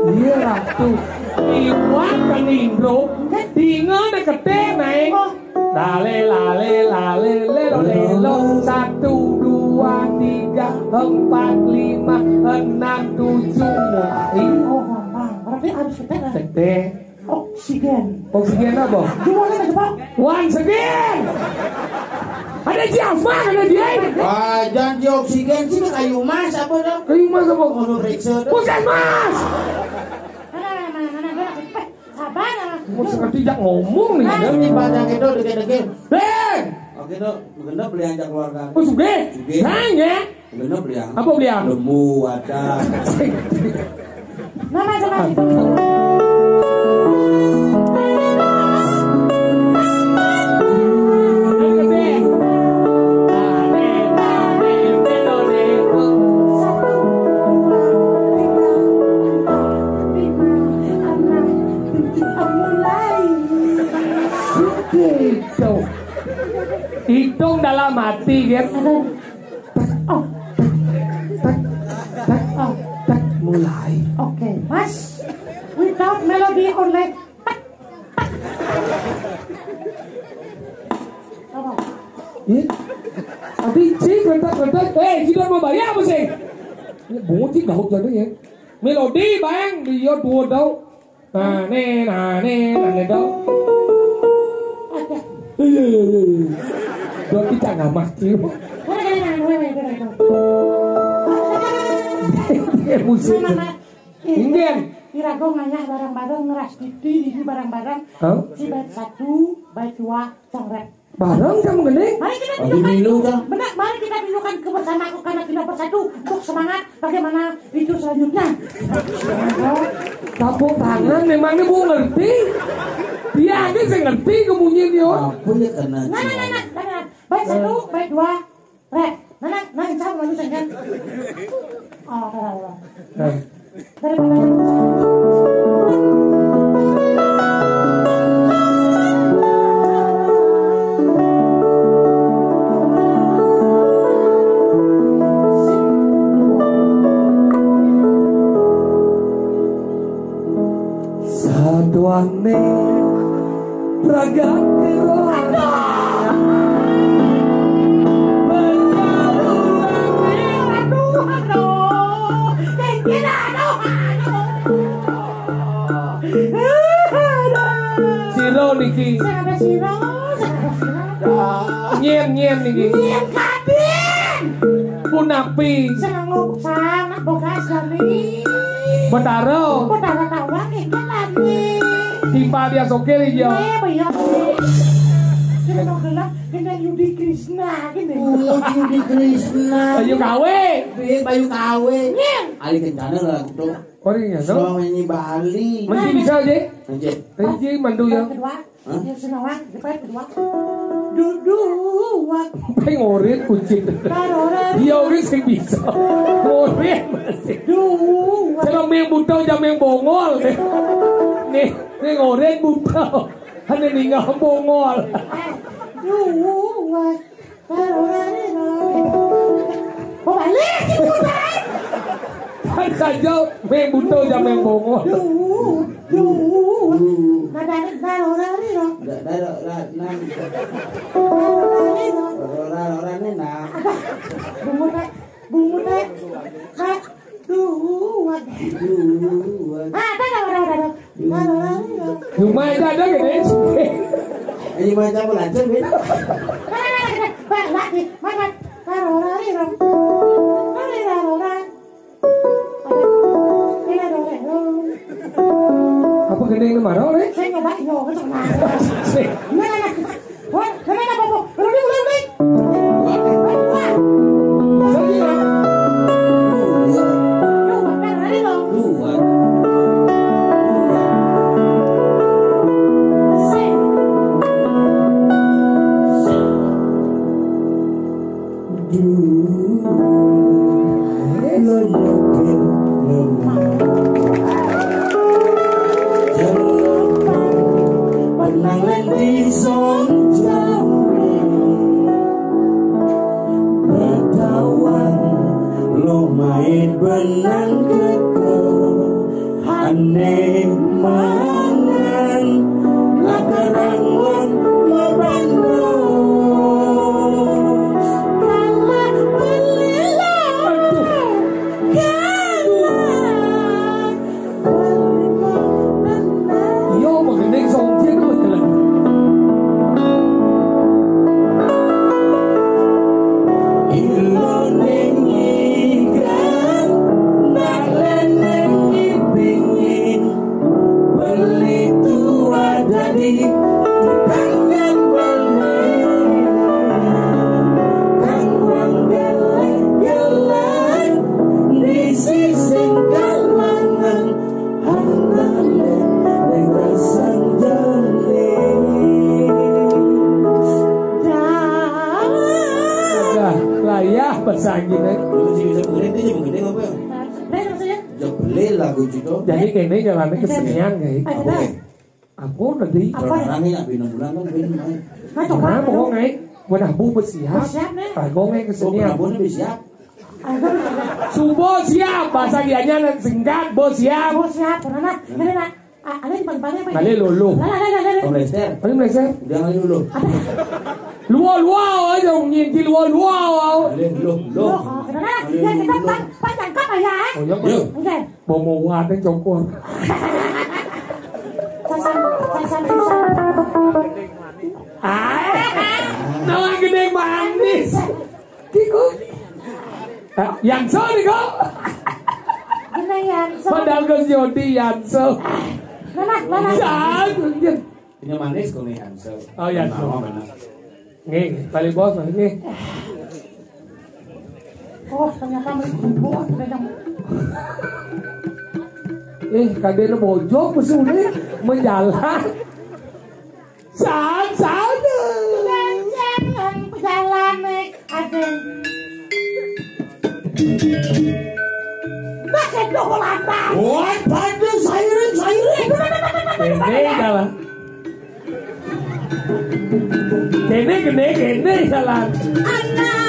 Iya, Ratu. Iwak kan Indro, tinggal deketin naik. Lale, lale, lale, lelo, lelo. Satu, dua, tiga, empat, lima, enam, tujuh, mulai. Oh, gampang. Berarti harus kita, kan? Gede. Oksigen. Oksigen apa? Gimana, Pak? Once again. Ada siapa? Ada dia. Wah, janji oksigen sini kayu mas apa dong? Kayu mas apa? Mau periksa dong. Puskesmas. Mana, mana, mana, mana? Eh, sabar, mana? Mau sengerti jak ngomong nih. Nah, ini pada kita dikit-dikit. Hei! Oke, tuh, bener beli aja keluarga. Oh, sugih. Sugih. Nanya. Bener beli apa? Apa beli apa? Lembu, ada. Nama sama. Hitung dalam hati, kan? Tek, oh, tek, tek, tek, oh, tek, mulai. Oke, Mas. Without melody only. Tek, tek. Apa? Ih, tapi cing, bentar, bentar. Eh, kita mau bayar apa sih? Ini bungut sih, gahuk jadi ya. Melodi, Bang, dia dua dau. Nane, nane, nane dong. Ada. Iya, iya, iya, iya. Dua kita nggak mati. Udah, udah, udah, udah, udah, udah. Dia musik. Nah, nah, nah. Indian. Irago nganyah bareng-bareng, ngeras titi, ini bareng-bareng. Hah? Si bait satu, bait dua, congret. Bareng sama gini? Mari kita tunjukkan. Benar, mari kita tunjukkan kebersamaan karena kita bersatu untuk semangat bagaimana itu selanjutnya. Tepuk tangan, memangnya bu ngerti? Dia aja saya ngerti kemunyian dia. Apa ya karena nah, nah, nah, nah, nah, nah. Baik satu, baik dua, rek. Nah, nah, nah, insya Allah, kan? Oh, salah, salah. Nah. Satuane raga kero. Aduh, aduh, aduh. Aduh, aduh. Aduh, aduh. Sira niki. Sing ada sira, sing ada sira. Nyén, nyén niki. Nyén Kadin. Punapi. Sing nganggo sang, bogas jani. Betara. Betara tawang iki lani. Timpal dia sokir iya. Eh, iya. Sing nganggo gelap, dengan Yudi Krisna gini. Oh, Yudi Krisna. Bayu Kawe. Bayu Kawe. Nyén. Ali kencana lah, gitu. Oh, iya, no? Suami nyi Bali. Mesti bisa, Ji? Mesti. Eh, Ji, mandu ya. Kedua. Hah? Ya, senawang, depan kedua. Duduk. Pengorit kucing. Tarora. Iya, oke sing bisa. Ngorit masih. Dua. Kalau main buta, jangan main bongol. Nih, nih ngorit buta. Hanya ninggal bongol. Eh, dua. Tarora ni, no. Oh, balik si buta. Kan saja main buta, jangan main bongol. Duh, duh. Nah, dari, dari orang ni, no. Dari, dari, nah. Dari orang ni, no. Orang, orang ni, nah. Bungut, eh. Gimana mau lancar, Win? Lagi, mana? Raro, rari, ro. Rari, raro, ra. Rari, raro, raro. Apa gini ini marah, Win? Saya nyoba, yo, betul, nah. Sih. Mana, mana? Wah, mana, mana, apa, apa? Rudi, rudi, rudi. Wah, wah. Saya kira. Yo, makan, rari, ro. Dua. Dua. Sing. Sing. Duh, lo nyopir, lo mau. Jelapan, benang lenti song jawi. Bagawan, lo main benang keke. Ane mangan, latarang wong lo bandung. Kalah beli lo. Kalah. Yo, magending song jin apa jalan? Ilo ning ikan, nak leneng ipingin. Beli tua dadi tukang nyambel. Kang wong gelek-gelek di sising kalangan. Hana ning rasang jane. Dah, layah pesanggine. Lu sing bisa mengerti, dia mengerti apa? Bener maksudnya? Ya, beli lagu judul. Jadi kene jalannya kesenian, guys. Apa? Aku tadi. Apa? Orang ini nak bina bulan kan bina. Nah, coba. Nah, pokoknya, wadah bu bersiap. Bersiap, nih. Rago ngai kesenian. Oh, pernah bisa siap. Subo siap, bahasa dianya singkat, bo siap. Bo siap, mana? Mana, nak? Ah, ada di pagi-pagi apa? Balik lulu. Lah, lah, lah, lah, lah. Om Lester. Balik Lester. Udah kali dulu. Apa? Luo, luo, aja nyinti luo, luo. Balik, lu, lu. Loh, oh, kenapa? Ya, kita pan-, panjang kap aja, eh? Oh, iya, Pak. Yuk. Oke. Bomo wate cokor. Sasam, sasam, sasam. Ai, nama gede manis. Kiko. Eh, Yanso nih kok. Jeneng Yanso. Padahal Gus Yodi Yanso. Mana, mana? Jangan. Ini manis kok nih Yanso. Oh, Yanso. Nama mana? Nih, balik bos, nih. Oh, ternyata main bubuk, ternyata. Eh, kadene bojok mesti udah menjalan. Saan, saan. Jangan pejalan nih, ada. Pakai dong lantai. Woi, bantu sairing, sairing. Ini jalan. Kene, kene, kene jalan. Anak